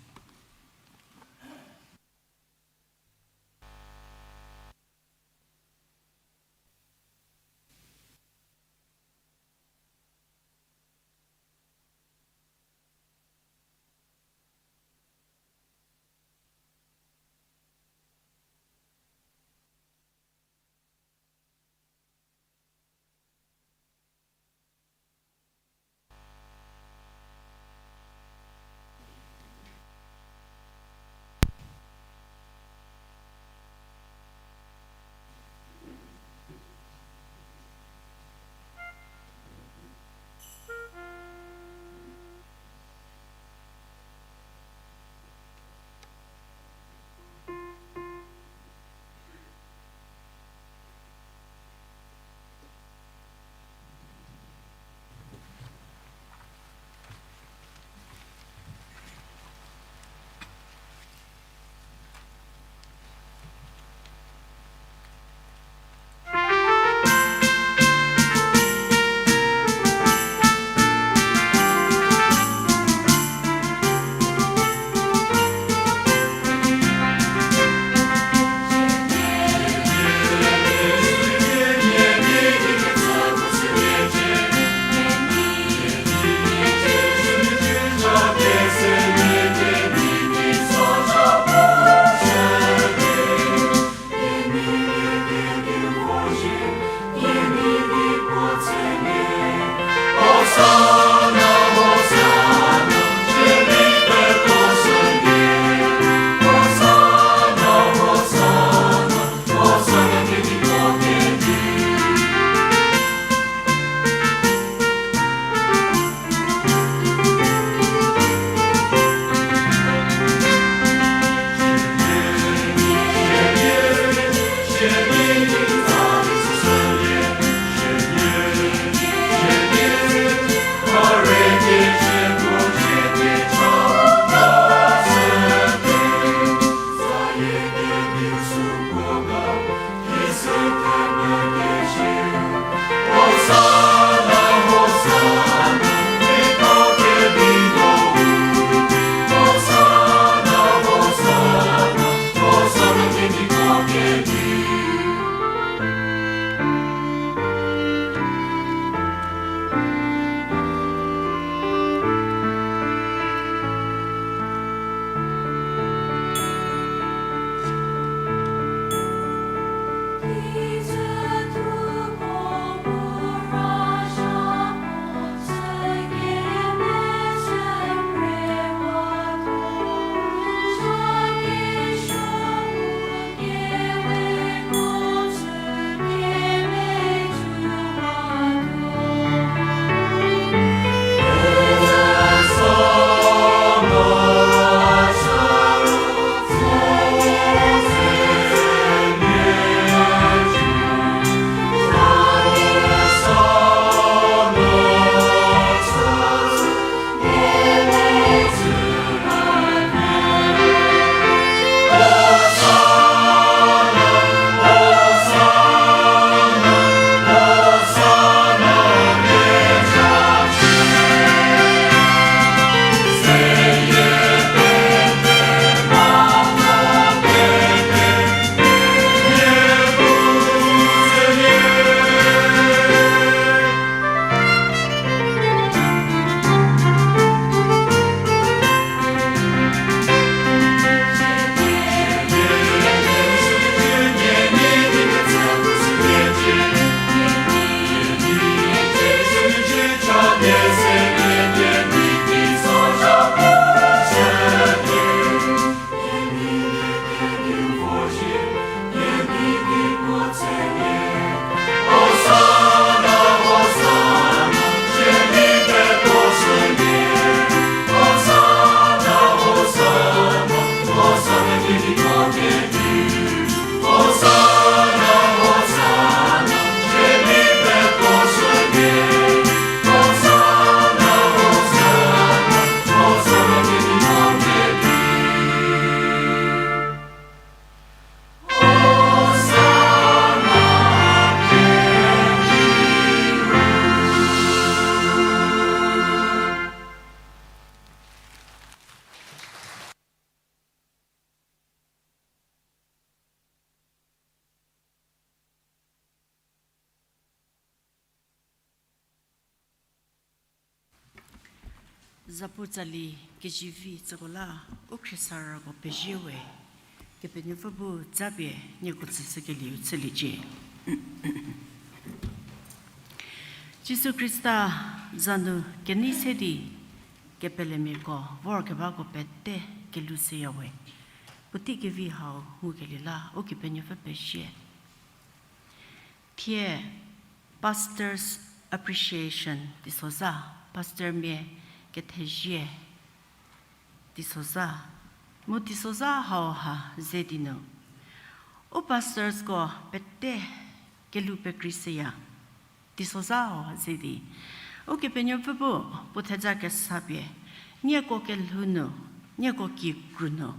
Zapu tsali kezivi tsüko la, u khriesarüko pezie we, Kepenuopfü bu zapie nieko tsüshükelieu chüliecie. Jisu Khrista za nu kenei se di kepelemiako vorkebako pete kelhou shüya we. Puotei kevi hau ngukelie la Ukepenuopfü pezie. Thie Pastors' Appreciation teisozha, pastormia kethezie teisozha, mu teisozha hauha ze di nu u pastorsko pete kelhou pekrei shüya. Teisozha hauha ze di Ukepenuopfü bu puo theja kesa pie nieko kelhou nu, nieko kikru nu,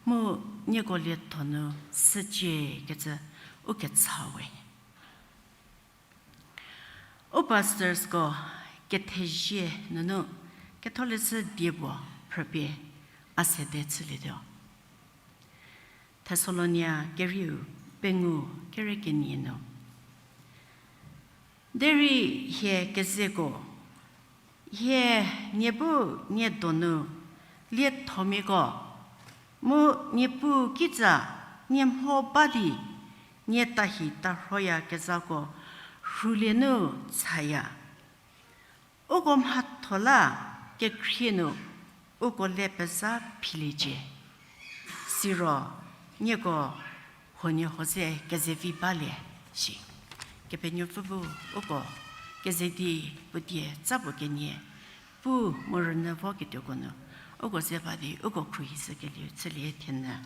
mu nieko lietho nu shücie kecü u kecha we. U pastorsko kethezie nunu Ketholeshü die puo phrüpie a sede chülietuo. Thessalonia kerieu pengou kere kenie nu. Derei hie kezeko, hie nie bu nie donu liethomiako, mu Niepuu kitsa nie mho ba di nie tahi tarhoyakezhako rhulie nu chaya. Uko mhatho la kekhrie nu uko le pezha philiecie. Siro nieko huoniehuo ze kezevi balie shi. Kepenuopfü bu uko keze di puo die tsa puo kenie pu mu rünyü voketuoko nu uko ze ba di uko khruohishükelieu chülie thienyü.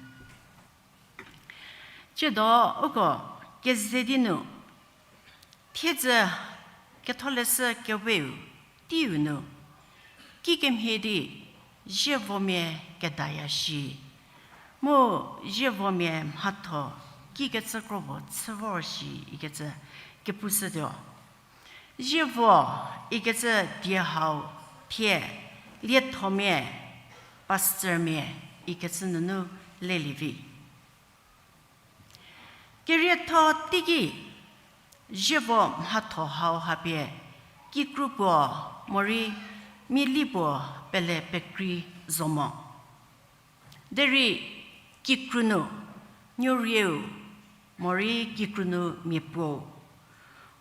Tsiedo uko keze di nu thiedzü Ketholeshü keweu teiu nu kikemhie di zievomia kedaya shi, mu zievomia mhatho kikecü kro puo chü vor shi ikecü kepushütuo. Zievo ikecü die hau thie liethomia, pastormia ikecü nunu lelie vi. Kerietho teiki zievo mhatho hauha pie kikru puo morei miali puo pele pekrei zo mo. Derei kikru nu nuorieu, morei kikru nu miapuou,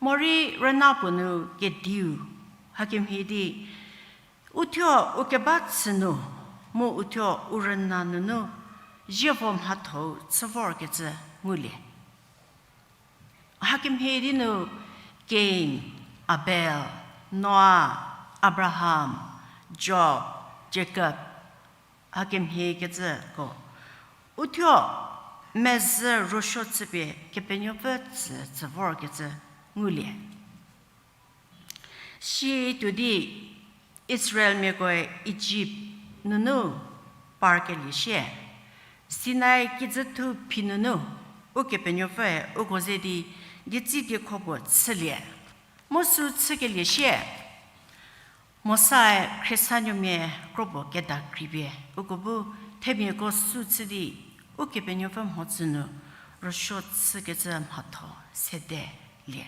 morei rüna puo nu kediu, hakemhie di uthuo u keba chü nu mu uthuo u rüna nunu zievo mhatho-u chü vorkecü ngulie. Hakemhie di nu Kain, Abel, Noa, Abraham, Job, Jakob, hakemhie kecüko uthuo mezhü ruosuo chüpie Kepenuopfü tsü tsü vorkecü ngulie. Situo di Israelmiakoe Ijipt nunu parkelie sie, Sinai kijüthu phi nunu Ukepenuopfüe uko ze di dietsüdiekho puo chülie. Mu sü chükelie sie, Mosae khriesanuomia kro puo keda kripie uko bu themiako sü chü di Ukepenuopfü mhodzü nu ruosuo chükecü mhatho sedelie.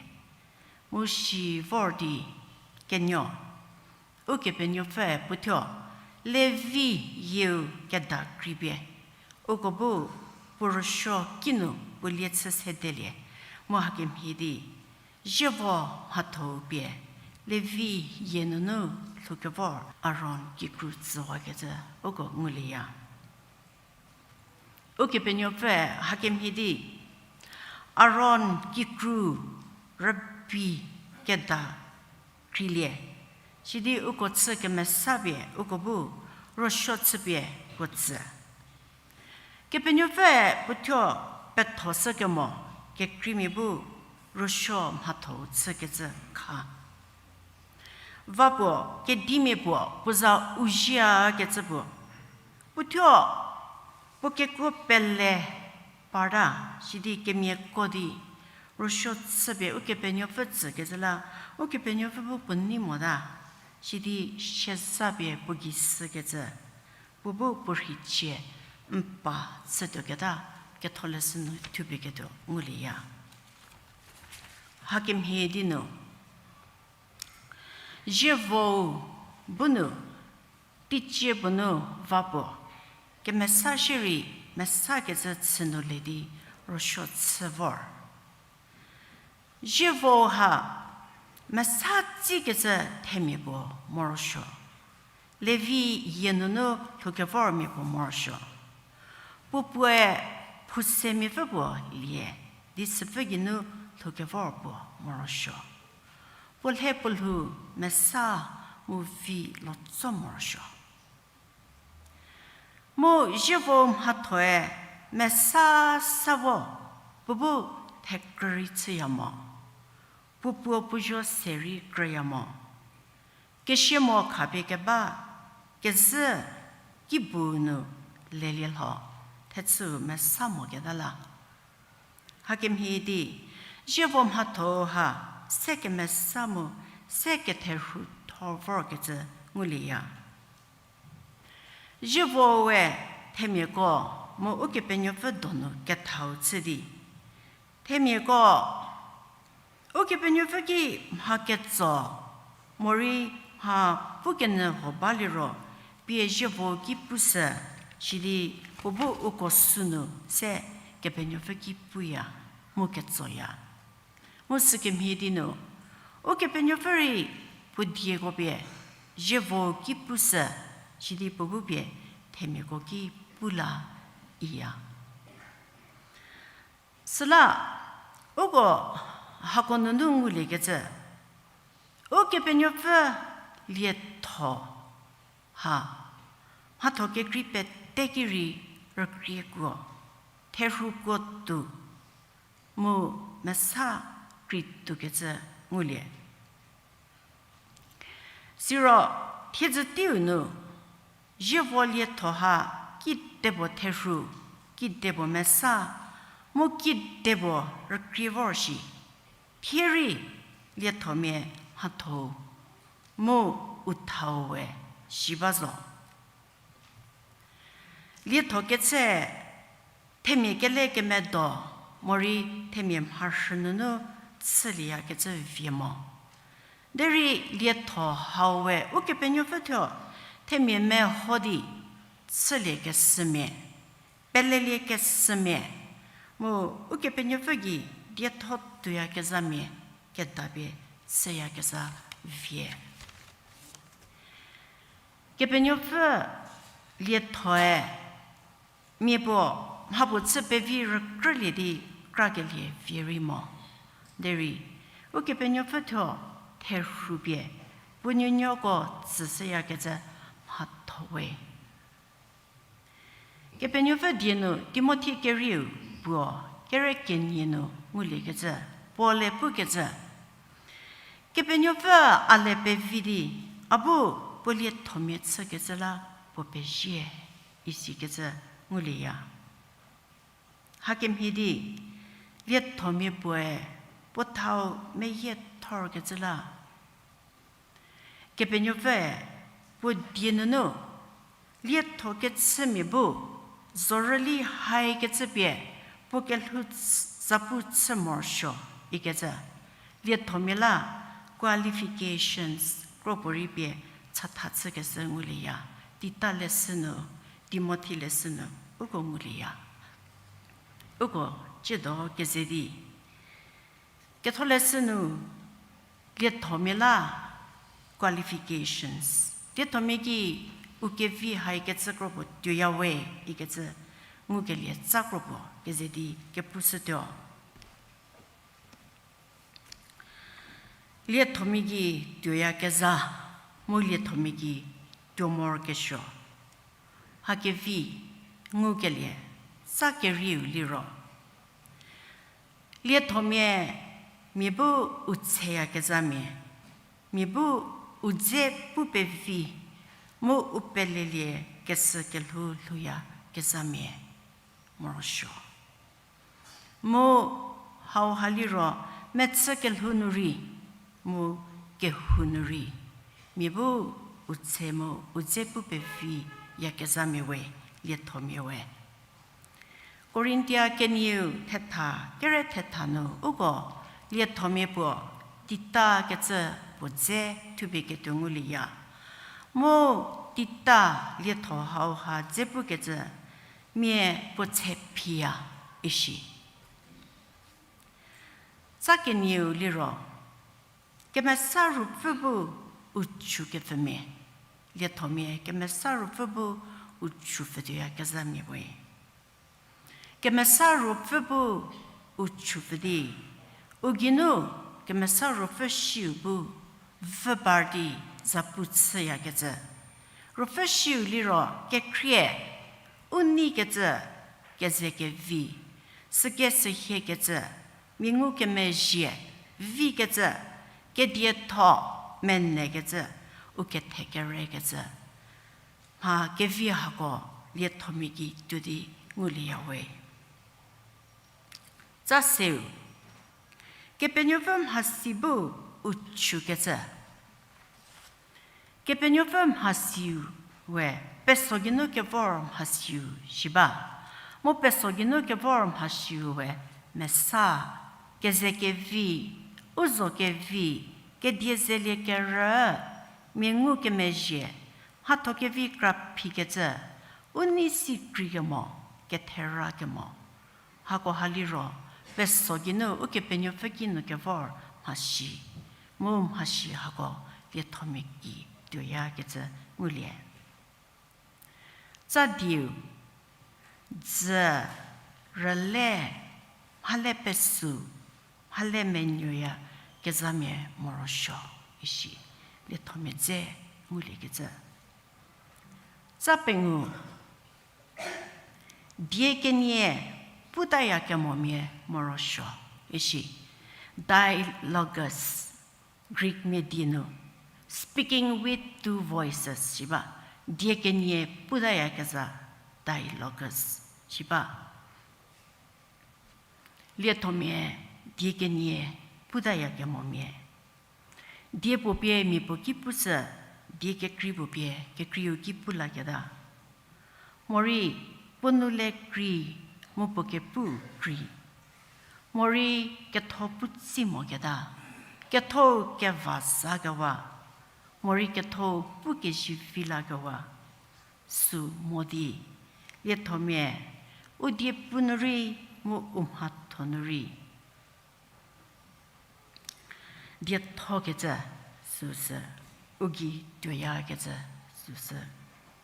Mu si vor di kenuo, Ukepenuopfüe puothuo Levi yieu keda kripie uko bu puo ruosuo kinu puo lie chü sedelie. Mu hakemhie di zievo mhatho-u pie Levi yie nunu lhoukevor Aron kikru tsüwakecü uko ngulieya. Ukepenuopfü hakemhie di Aron kikru rübei keda krilie, sidi uko chü kemesapie uko bu ruosuo chüpie puo tsü. Kepenuopfü puothuo pethoshü kemo kekreimia bu ruosuo mhatho-u chükecü kha. Va puo kedimia puo puo za Uzia kecü puo, puothuo puo kekuo pele parta, sidi kemiako di ruosuo chüpie Ukepenuopfü tsükecü la, Ukepenuopfü bu puo nei mota, sidi siazapie puo gei shükecü, puo bu puo rheichie n pa chütuoketa Ketholeshü nu thupieketuo ngulieya. Hakemhie di nu zievo bu nu teicie puo nu va puo, kemesa shierei mesakecü chü nu le di rüsuo chü vor. Zievo ha mesa tsikecü themia puo morosuo. Levi yie nunu lhoukevormia puo morosuo. Puo puoe phousemia pfü puo lie, di süpfü geinu lhoukevor puo morosuo. Puo lhe puo lhou mesa mu vi lotso morosuo. Mu zievo mhathoe mesa sa vo, puo bu thekrü rei chüya mo, puo puo puo zuo se rei krüya mo. Kesie mo khapie keba kezhü kibu nu lelie lho, thechüu mesa moketa la. Hakemhie di, zievo mhatho ha se kemesa mu se ketherhu thor vorkecü ngulieya. Zievoe themiako mu Ukepenuopfü donu kethau chü di, themiako Ukepenuopfü ki mha ketso, morei mha pukenyü huo baliro, pie zievo ki pushü, sidi puo bu uko sünu se Kepenuopfü ki puya, mu ketsoya. Mu sükemhie di nu, Ukepenuopfü rei puo dieko pie zievo ki pushü, sidi puo bu pie themiako ki pu la iya. Süla, uko hako nunu nguliekecü, Ukepenuopfü lietho ha mhatho kekrei pete ki rei rükriekuo, therhukuo tuo, mu mesa krei tuokecü ngulie. Siro, thiedzü teiu nu, zievo lietho ha kidepuo therhu, kidepuo mesa, mu kidepuo rükrie vor shi, thie rei liethomia mhatho-u mu u thau we shi ba zo. Lietho ketse themia kele kemedo, morei themia mharhü nunu chülieyakecü vie mo. Derei lietho hau we Ukepenuopfü thuo themia meho di chüliekeshümia, peleliekeshümia, mu Ukepenuopfü gei dietho tuoyakezhamia kedapie chüyakezha vie. Kepenuopfü liethoe mia puo mhapuo chü pevi rükrülie di krakelie vie rei mo. Derei, Ukepenuopfü thuo therhu pie puo nuonuoko tsüshüyakecü mhatho we. Kepenuopfü die nu Timothi kerieu puo kere kenie nu nguliekecü, Paul-e pukecü, Kepenuopfü a le pevi di, a bu puo liethomia chükecü la puo pezie, isikecü ngulieya. Hakemhie di, liethomia puoe puo thau meyie thorkecü la Kepenuopfüe puo die nunu lietho kechümia bu zorüli haikecü pie puo kelhou zapu chü morosuo ikecü, liethomia la qualifications kropuorei pie chatha chükeshü ngulieya. Tita leshü nu, Timothi leshü nu uko ngulieya. Uko ciedo keze di Ketholeshü nu liethomia la qualifications, liethomia ki u kevi haikecü kropuo tuoya we ikecü ngukelie tsa kropuo keze di kepushütuo. Liethomia gei tuoyakezha, mu liethomia gei tuo morokesuo. Hakevi ngukelie tsa kerieu liro, liethomia mia bu u tseyakezhamia, mia bu u dze pu pevi, mu u pelelie keshü kelhou lhouyakezhamia morosuo. Mu hauha liro mechü kelhou nu rei, mu kehou nu rei, mia bu u tse mu u dze pu peviyakezhamia we, liethomia we. Korinthia kenieu thetha, kere thetha nu uko liethomia puo Tita kecü puo dze thupie ketuo ngulieya. Mu tita lietho hauha dze pukecü, mia puo tsephiya ishi. Tsa kenieu liro, Kemesa Ruopfü bu u chukepfümia, liethomia Kemesa Ruopfü bu u chupfütuoyakezhamia we. Kemesa Ruopfü bu u chupfü di, u geinu Kemesa Ruopfü shiu bu vü par di zapu chüyakecü. Ruopfü shiu liro kekhrie, u neikecü, keze kevi, süke sühiekecü, mia ngukemezhie, vikecü, kedietho, menekecü, u kethekerekecü. Mha kevi hako liethomia ki tuo di ngulieya we. Tsa seu, Kepenuopfü mhasi bu u chukecü. Kepenuopfü mhasiu we peso geinu kevor mhasiu shi ba. Mu peso geinu kevor mhasiu we mesa, keze kevi, u zo kevi, kedie zelie kerü, mia ngukemezhie, mhatho kevi kraphikecü, u nei si kreikemo, ketherakemo. Hakoha liro, peso geinu Ukepenuopfü kinu kevor mhasi, mu mhasi hako liethomia ki tuoyakecü ngulie. Tsa dieu, dzü, rüle, mhale pesu, mhale menuoyakezhamia morosuo, ishi, liethomia dze nguliekecü. Tsa pengou, die kenie putayakemomia morosuo, ishi, dialogus, Greek mia die nu, speaking with two voices shi ba, die kenie putayakezha, dialogus shi ba. Liethomia die kenie putayakemomia. Die puo pie mia puo ki pushü, die kekrei puo pie kekreiu ki pu laketa. Morei puo nou le krei, mu puo kepu krei. Morei ketho pu tsi moketa, ketho keva zakewa, morei ketho pu kezivi lakewa, sü mo di, liethomia, u die pu nu rei, mu u mhatho nu rei diethokecü süsü, u gei tuoyakecü süsü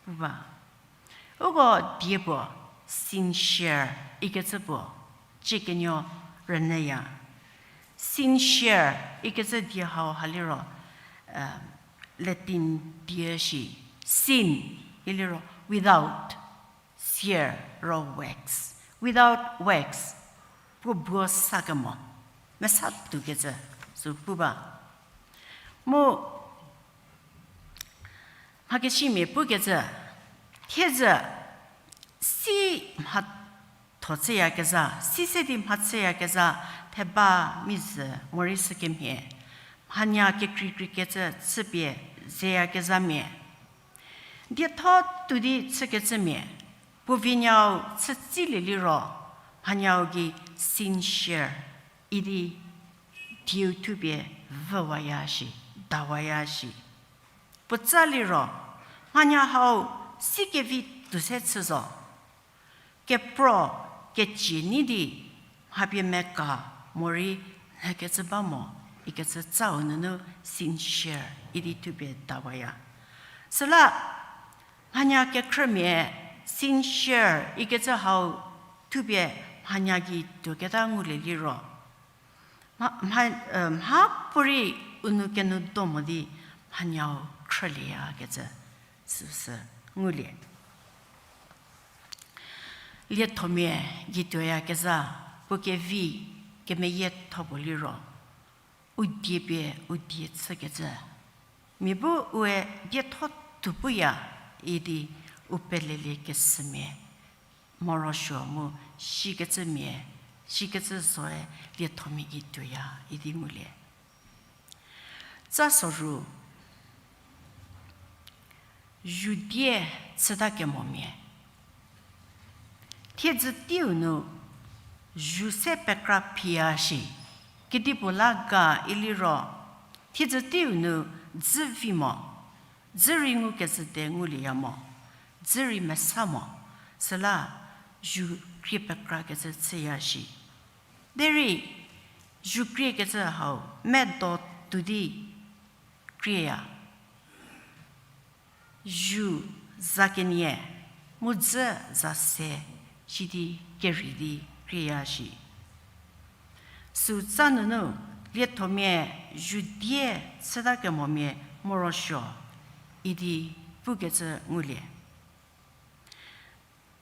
pu ba. Uko die puo sincere ikecü puo, ciekenuo rünyüya. Sincere ikecü die hauha liro, Latin die shi, sin, iliro without, cere ro wax, without wax, puo buo sakemo, mesa tuokecü, sü pu ba. Mu mhakesimia pukecü, thiedzü si mhatho chüyakezha, si se di mha chüyakezha, theba, mizü, morei sükemhie, mhanya kekreikreikecü chüpie zeyakezhamia. Dietho tuo di chükecümia, puo vinyau chütsilie liro, mhanyau gei sincere idi dieu thupie vüwaya shi, dawaya shi. Puotsa liro, mhanya hau si kevi tuo se chü zo. Kepro, kecie nei di, mha pie meka, morei nhükecü ba mo, ikecü tsau nunu sincere idi thupie dawaya. Süla, mhanya kekhrümia sincere ikecü hau thupie mhanya gei tuoketa ngulie liro, mha, mha, mhapuorei u nou kenu do mo di mhanyau khrülieyakecü süsü ngulie. Liethomia gei tuoyakezha, puo kevi kemeyietho puo liro, u die pie u die chükecü. Mia bu ue dietho tuo puya idi u pelelie kesümia morosuo mu shikecümia, shikecü zoe liethomia gei tuoya idi ngulie. Tsa soru, zhudie chüta kemomia. Thiedzü teiu nu zhu se pekra phiya shi, kedipuo la ga iliro, thiedzü teiu nu dzü vi mo, Dzü rei ngukezhü de ngulieya mo, dzü rei mesa mo, süla zu krie pekrakecü chüya shi. Derei zu kriekecü hau medo tuo di krieya. Zu za kenie, mu dzü za se, sidi kerei di krieya shi. Süu tsa nunu liethomia zu die chüta kemomia morosuo idi pukecü ngulie.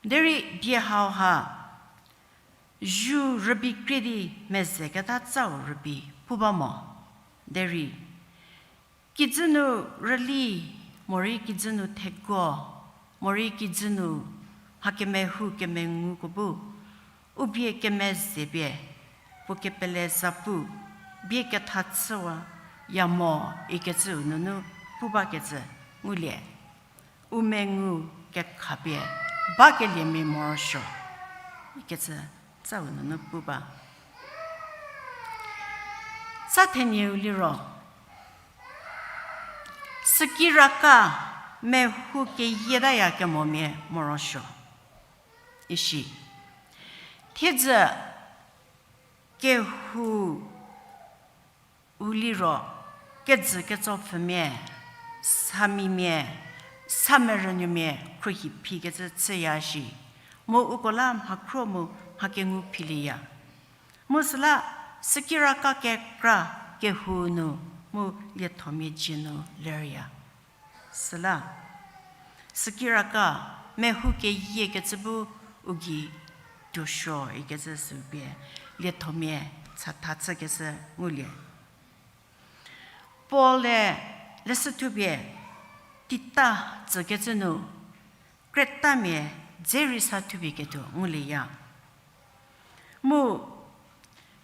Derei die hauha zu rübei krie di mezeketa tsau rübei pu ba mo. Derei kijü nu rüli, morei kijü nu thego, morei kijü nu mha kemehou kemenguko bu u bie kemeze pie, puo kepele zapu bie ketha chüwaya mo ikecüu nunu pu bakecü ngulie. U mengu kekhapie bakeliemia morosuo ikecü tsau nunu pu ba. Tsa thenieu liro, sükiraka mehou keyietaya kemomia morosuo ishi. Thiedzü kehou u liro, kejü ketsopfhümia, samimia, samerünuomia khruohi phikecü chüya shi. Mu uko la mhakhro mu mha kengu philieya. Mu süla sükiraka kekra kehou nu mu liethomia dzie nu lerya. Süla sükiraka mehou keyiekecü bu u gei tuosuo ikecü sü pie liethomia chatha chükecü ngulie. Paul-e leshü thupie Tita tsükecü nu Kretamia dze rei sa thupie ketuo ngulieya. Mu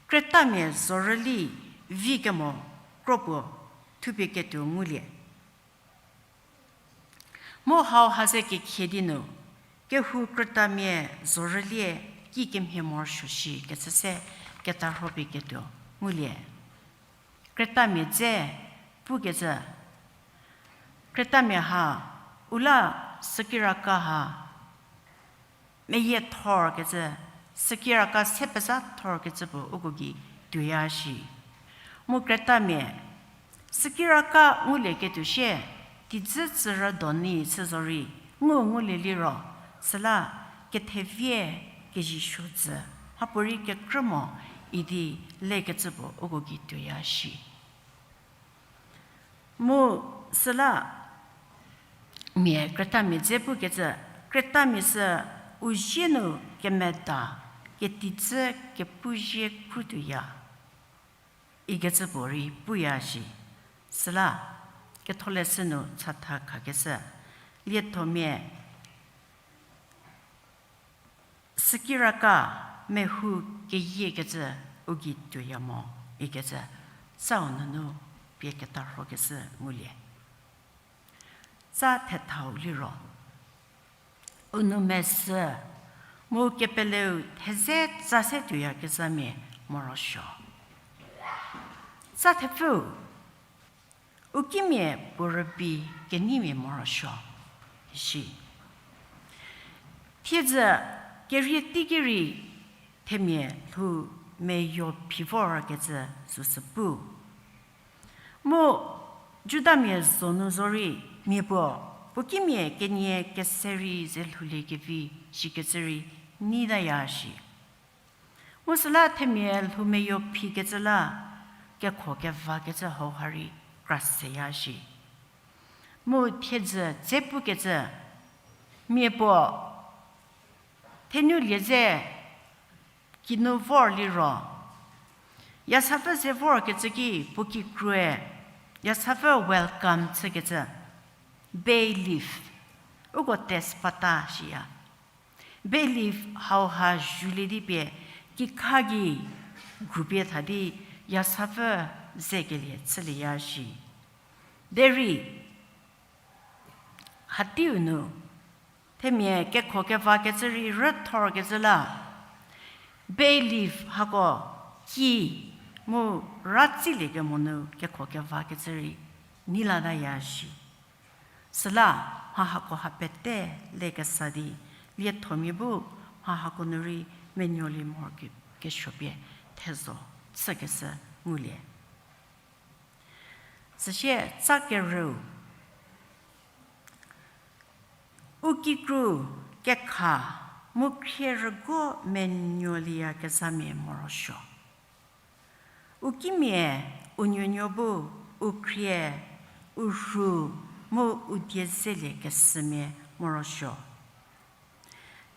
Kretamia zorüli vi kemo kro puo thupie ketuo ngulie. Mu hau ha ze kekhie di nu, kehou Kretamia zorülie kikemhie morosuo shi kecü se ketarhopie ketuo ngulie. Kretamia dze pukecü, Kretamia ha u la sükiraka ha meyiethorkecü, sükiraka se pezhathorkecü puo uko gei tuoya shi. Mu Kretamia sükiraka ngulieketuo shie, teidzü tsürüdonyi chü zorei ngu ngulie liro, süla kethevie kezhisuo dzü, mhapuorei kekrü mo idi lekecü puo uko gei tuoya shi. Mu süla mia Kretamia dze pukecü, Kretamia sü u zie nu kemeda, keteidzü kepu zie kru tuoya ikecü puorei puya shi. Süla ketholeshü nu chatha khakeshü, liethomia sükiraka mehou keyiekecü u gei tuoya mo ikecü, tsau nunu pie ketarhokeshü ngulie. Tsa thethau liro, u nou mesü mu kepeleu theze tsa se tuoyakezhamia morosuo. Tsa thepfü, u kimia puo rübei keneimia morosuo shi. Thiedzü kerie teiki rei themia lhou meyo phi vorkecü süsü pu. Mu Judamia zonu zorei mia puo, puo kimia kenie kese rei ze lhouliekevi shikecü rei neitaya shi. Mu süla themia lhou meyo phikecü la kekho kevakecü hauha rei kra seya shi. Mu thiedzü dze pukecü, mia puo thenulie ze kinu vor liro, yasapfü ze vorkecü ki puo kikrue, yasapfü welcome chükecü, bay leaf, uko tejpata shiya. Bay leaf hauha zhulie di pie, kikha gei gupie tha di yasapfü zekelie chülieya shi. Derei hateiu nu themia kekho kevakecü rei rüthorkecü la, bay leaf hako ki mu ratsilie kemo nu kekho kevakecü rei neilataya shi. Süla mha hako ha pete lekesa di, liethomia bu mha hako nu rei menuolie morokesuo pie thezo chükeshü ngulie. Süsie tsa kerüu, u kikru kekha mu khrie rüguo menuolieyakezhamia morosuo. U kimia, u nuonuo bu, u khrie, u rhu, mu u die zelie kesümia morosuo.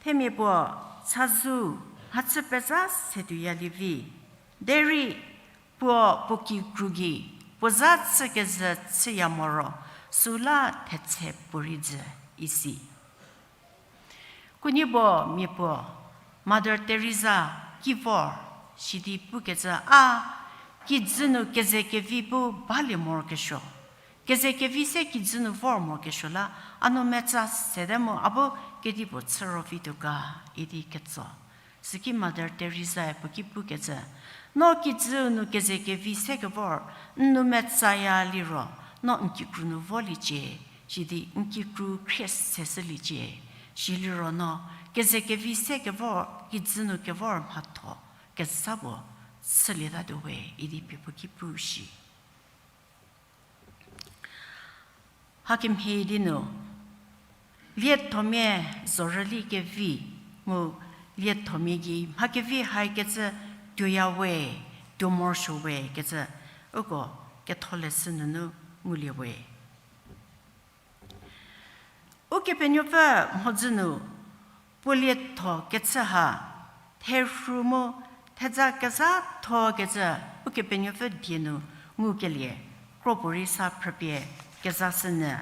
Themia puo, chazou, mhachü pezha se tuoyalie vi. Derei, puo puo kikru gei, puo za chükezhü chüya moro, süla thetse puorei jü, isi. Kuniebuo mia puo, Mother Teresa ki vor, sidi pukecü a, kijü nu kezekevi bu balie morokesuo. Kezekevi se kijü nu vor morokesuo la, a nou metsa sete mu a bu kedipuo chü ro vituo ga, idi ketso. Süki Mother Teresa-e puo ki pukecü, no kijü nu kezekevi se kevor, n nou metsaya liro, no n kikru nu voliecie, sidi n kikru khrie seshüliecie, siliro no, kezekevi se kevor, kijü nu kevor mhatho, kezha puo, chülietatuo we, idi pie puo ki pu shi. Hakemhie di nu, liethomia zorüli kevi mu liethomia gei mha kevi haikecü tuoya we, tuo morosuo we kecü uko ketholeshü nunu ngulie we. Ukepenuopfü mhodzü nu puo lietho kechü ha, therhu mu thedza kezhatho kecü Ukepenuopfü die nu ngukelie, kropuorei sa phrüpie kezashünyü.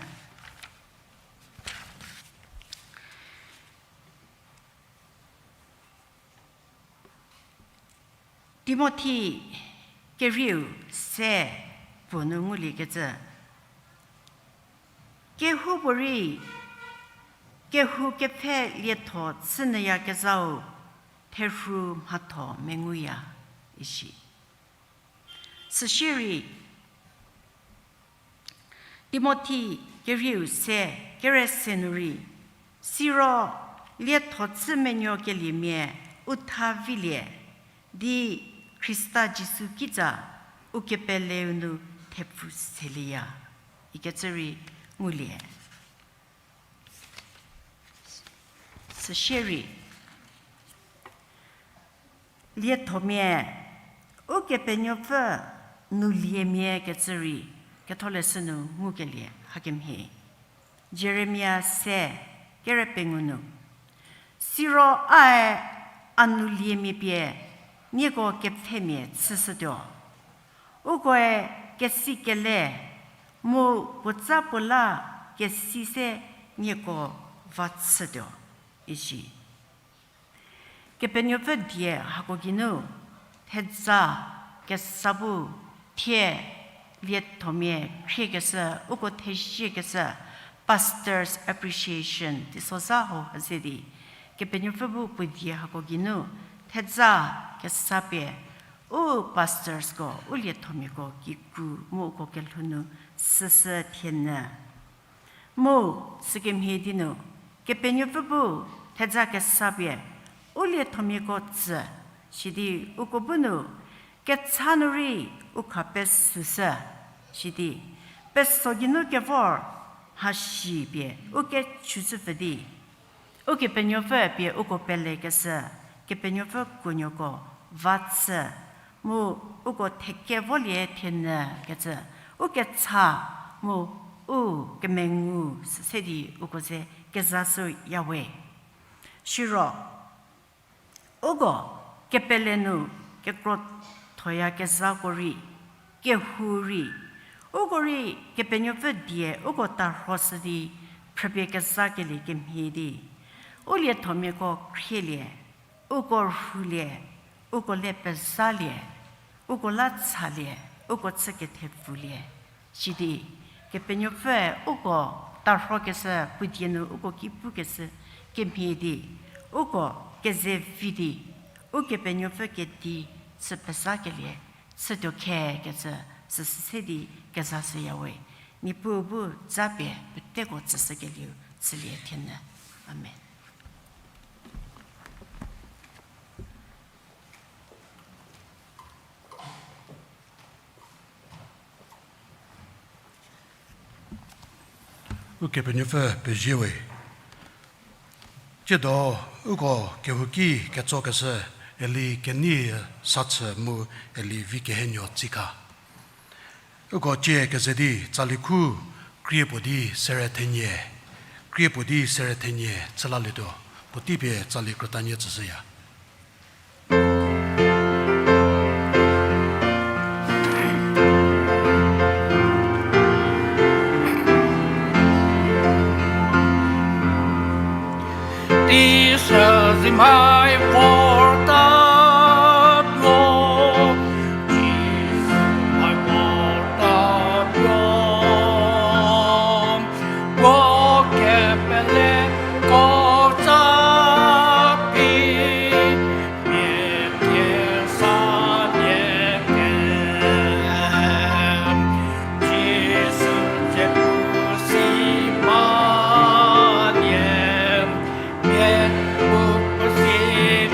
Timothi kerieu se puo nu nguliekecü, kehoupuorei kehou kepfhe lietho chünyüyakezhau therhu mhatho menguya, isi. Süsierei, Timothi kerieu se kere se nu rei, siro lietho chü menuokeliemia u tha vilie, di Khrista Jisu kitsa u kepeleu nu thepfu selieya, ikecü rei ngulie. Süsierei, liethomia, Ukepenuopfü nu liemia kecü rei, ketholeshü nu ngukelie hakemhie. Jeremia se kere pengou nu, siro ae a nu liemia pie nieko kepfhemia chüshütuo. Ukoe kesi kele mu puotsa puo la kesi se nieko va chütuo, isi. Kepenuopfü die hako geinu, thedza kesa bu thie liethomia khriekeshü, uko theziekeshü, Pastors' Appreciation teisozha hau hazie di, Kepenuopfü bu puo die hako geinu, thedza kesa pie, u pastorsko, u liethomiako kikru mu uko kelhou nu süsü thienyü. Mu, sükemhie di nu, Kepenuopfü bu thedza kesa pie, u liethomiako tsü, sidi uko bu nu, kecha nu rei u kha pesüshü, sidi, peso geinu kevor, mhasi pie, u kechüzhüpfü di, Ukepenuopfü pie uko pelekeshü, Kepenuopfü kuonuoko va chü, mu uko theke volie thienyü kecü, u kecha mu u kemengu süse di uko ze kezashüya we. Siro, uko kepele nu kekrothoyakezhako rei, kehou rei, uko rei Kepenuopfü die uko tarhoshü di phrüpie kezhakelie kemhie di, u liethomiako khrielie, uko rhulie, uko le pezhalie, uko la chalie, uko chü kethepfulie. Sidi, Kepenuopfüe uko tarhokeshü, puo die nu uko ki pukeshü kemhie di, uko kezevi di, Ukepenuopfü kedi chü pezhakelie chütuo khe kecü süsü se di kezashüya we. Niepuu bu japie peteko tsüshükelieu chülie thienyü. Amen. Ukepenuopfü pezie we. Tsiedo uko kehouki ketsokeshü Eli Kenie Sachü mu Eli Vikehenuo Tsikha. Uko tsie keze di tsali khu krie puo di sere thenie, krie puo di sere thenie chülalietuo, puotei pie tsali krütanie tsüshüya. Di sü zi mhai vortatuo, Jisu mhai vortatuo, puo kepeleko za phi, mia tie salie kem. Jisu dzie puo si balie, mia puo puo si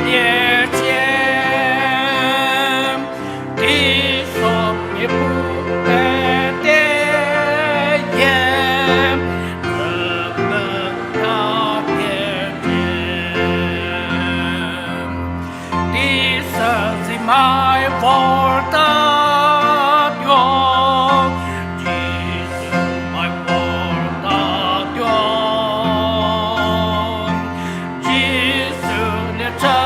mia cie. Di so mia puo peteyie, züpeta pie cie. Di sü zi mhai vortatuo, Jisu mhai vortatuo, Jisu lie chü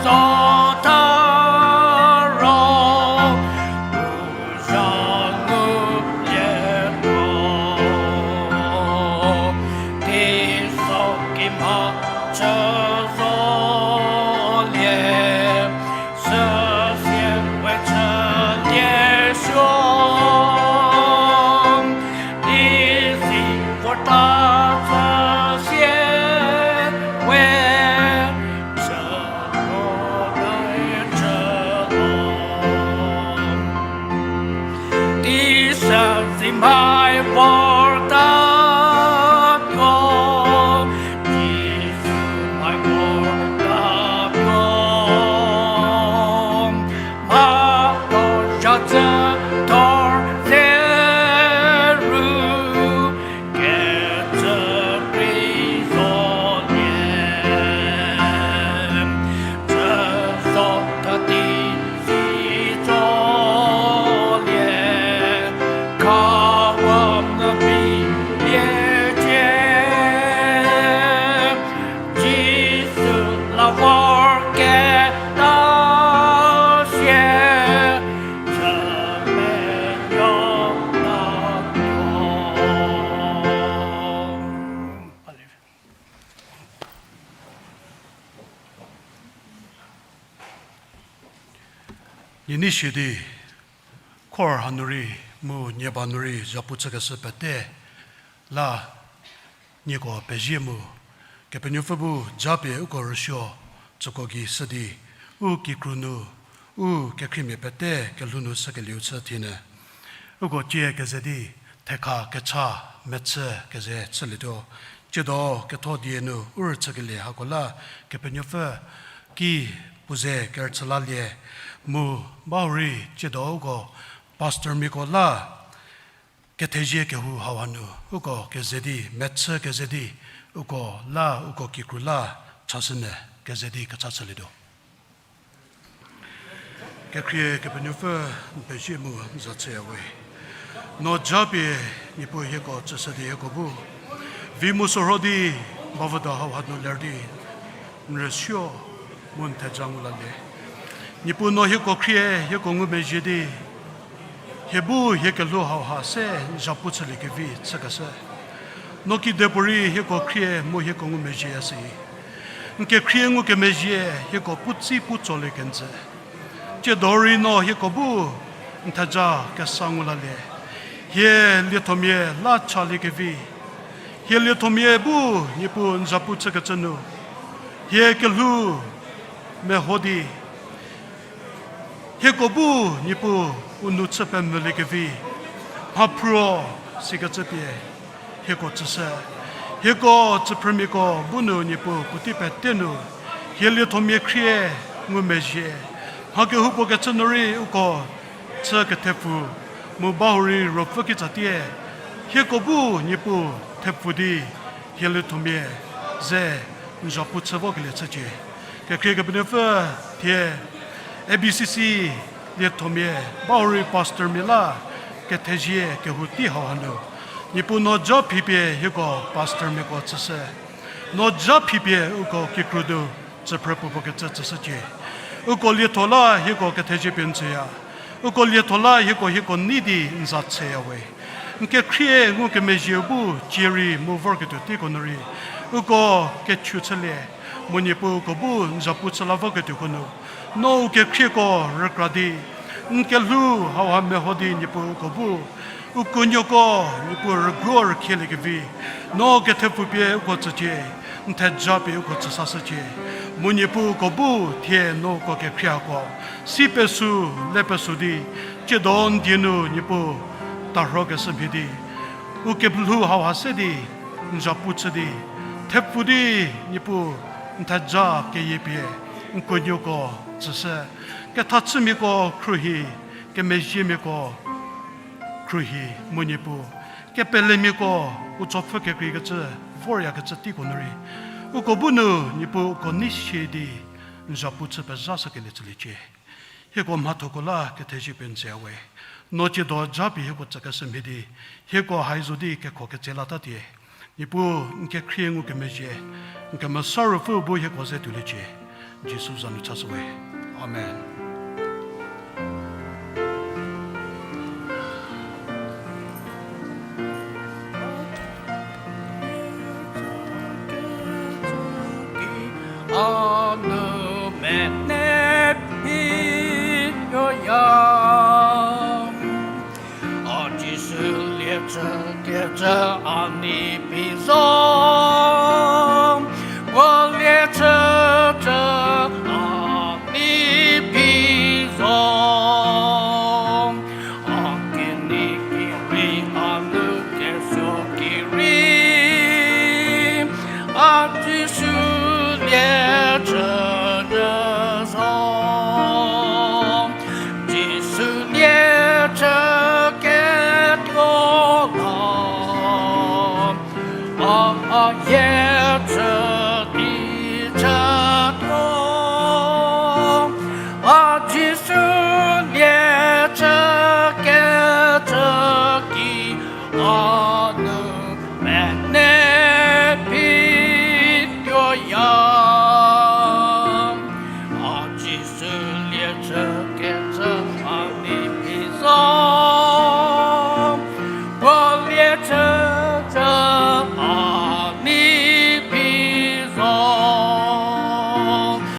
zo tha ro, u zha ngulietuo. Di so kimha chü zolie, süsie we chülie suo. Di si vorta chüsie we chülie chülie. Di sü zi mhai vortatuo, Jisu mhai vortatuo, mhatho zha chü thor ze ru, kecü krei zolie, chü zo tha di si zolie, khawa nu phi lie cie. Jisu la vor keta sie, chü menuo tatuo. Nie nei sie di, khor hanu rei, mu nie ba nu rei, zhapu chükeshü pete, la, nieko pezie mu, Kepenuopfü bu japie uko rüsuo, tsüko gei shü di, u kikru nu, u kekhriemia pete kelhou nu shükelieu chü thienyü. Uko tie keze di, thekha kecha mechü keze chülietuo. Tsiedo ketho die nu u rüchükelie hako la, Kepenuopfü ki puo ze kerüchü lalie, mu bahurei tsiedo uko pastormiako la, kethezie kehou hauha nu, uko keze di, mechü keze di, uko la, uko kikru la, chashünyü keze di kecha chülietuo. Kekhrie Kepenuopfü n pezie mu n za chüyawe. No japie Niepuu hieko tsüshü di hieko bu vi mu sorho di, bavüdo hauha nu ler di, n rüsuo mu n theja ngu lalie. Niepuu no hieko khrie, hieko ngumezhie di, hie bu hie kelhou hauha se n zhapu chüliekevi chükeshü. No kidepuorei hieko khrie mu hieko ngumezhieya si. N kekhrie ngukemezhie hieko puotsi pu tsolie kenjü. Tsiedo rei no hieko bu n theja kesa ngu lalie. Hie liethomia la chaliekevi, hie liethomia bu Niepuu n zhapu chükecü nu, hie kelhou meho di, hieko bu Niepuu u nou chü pemvüliekevi, mhaphruo sikecü pie hieko tsüshü. Hieko tsüphrümiako bu nu Niepuu puotei pete nu hie liethomia khrie ngumezhie. Mha kehoupuo kecü nu rei uko chü kethepfu mu bahurei ruopfü kitsatie, hieko bu Niepuu thepfu di hie liethomia ze n zhapu chü vokelie chücie. Kekhrie Kepenuopfü, thie A B C C liethomia bahurei pastormia la kethezie kehou tei hauha nu, Niepuu no ja phipie hieko pastormiako tsüshü. No ja phipie uko kikru nu tsüphrü puopuo kecü tsüshücie. Uko lietho la hieko kethezie pie n tsüya. Uko lietho la hieko hieko nei di n za chüya we. N kekhrie ngukemezhieu bu cie rei mu vorketuo teiko nu rei uko kechu chülie, mu Niepuu uko bu n zhapu chü la voketuoko nu, no u kekhrieko rükra di, n kelhou hauha meho di Niepuu uko bu u kuonuoko Niepuu rüguo rükhielie kevi, no kethepfu pie uko tsücie, n theja pie uko tsüsashücie. Mu Niepuu uko bu thie no uko kekhrie hako si pesu, le pesu di, tsiedo n die nu Niepuu tarhokeshü mhie di, u kelhou hauha se di n zhapu chü di, thepfu di Niepuu n theja keyie pie n kuonuoko tsüshü. Kethachümiako khruohi, kemezhiemiako khruohi mu Niepuu, kepelemiako u tsopfü kekreikecü voryakecü teiko nu rei uko bu nu Niepuu uko nei sie di n zhapu chü pezhashükelie chüliecie. Hieko mhathoko la kethezie pie n tsüya we. No tsiedo ja pie hieko tsükeshü mhie di, hieko hai zo di kekho ketse latatie. Niepuu n kekhrie ngukemezhie, n Kemesa Ruopfü bu hieko ze tuoliecie. Jisu za nu chashü we. Amen. A nu mene phi yoya. A Jisu liecü kecü a nei phi zo. Puo liecü cü a nei phi zo. A kenei ki rei a nu kesuo ki rei, a Jisu liecü nyü zo. Jisu liecü ketuo la, a, a yiecü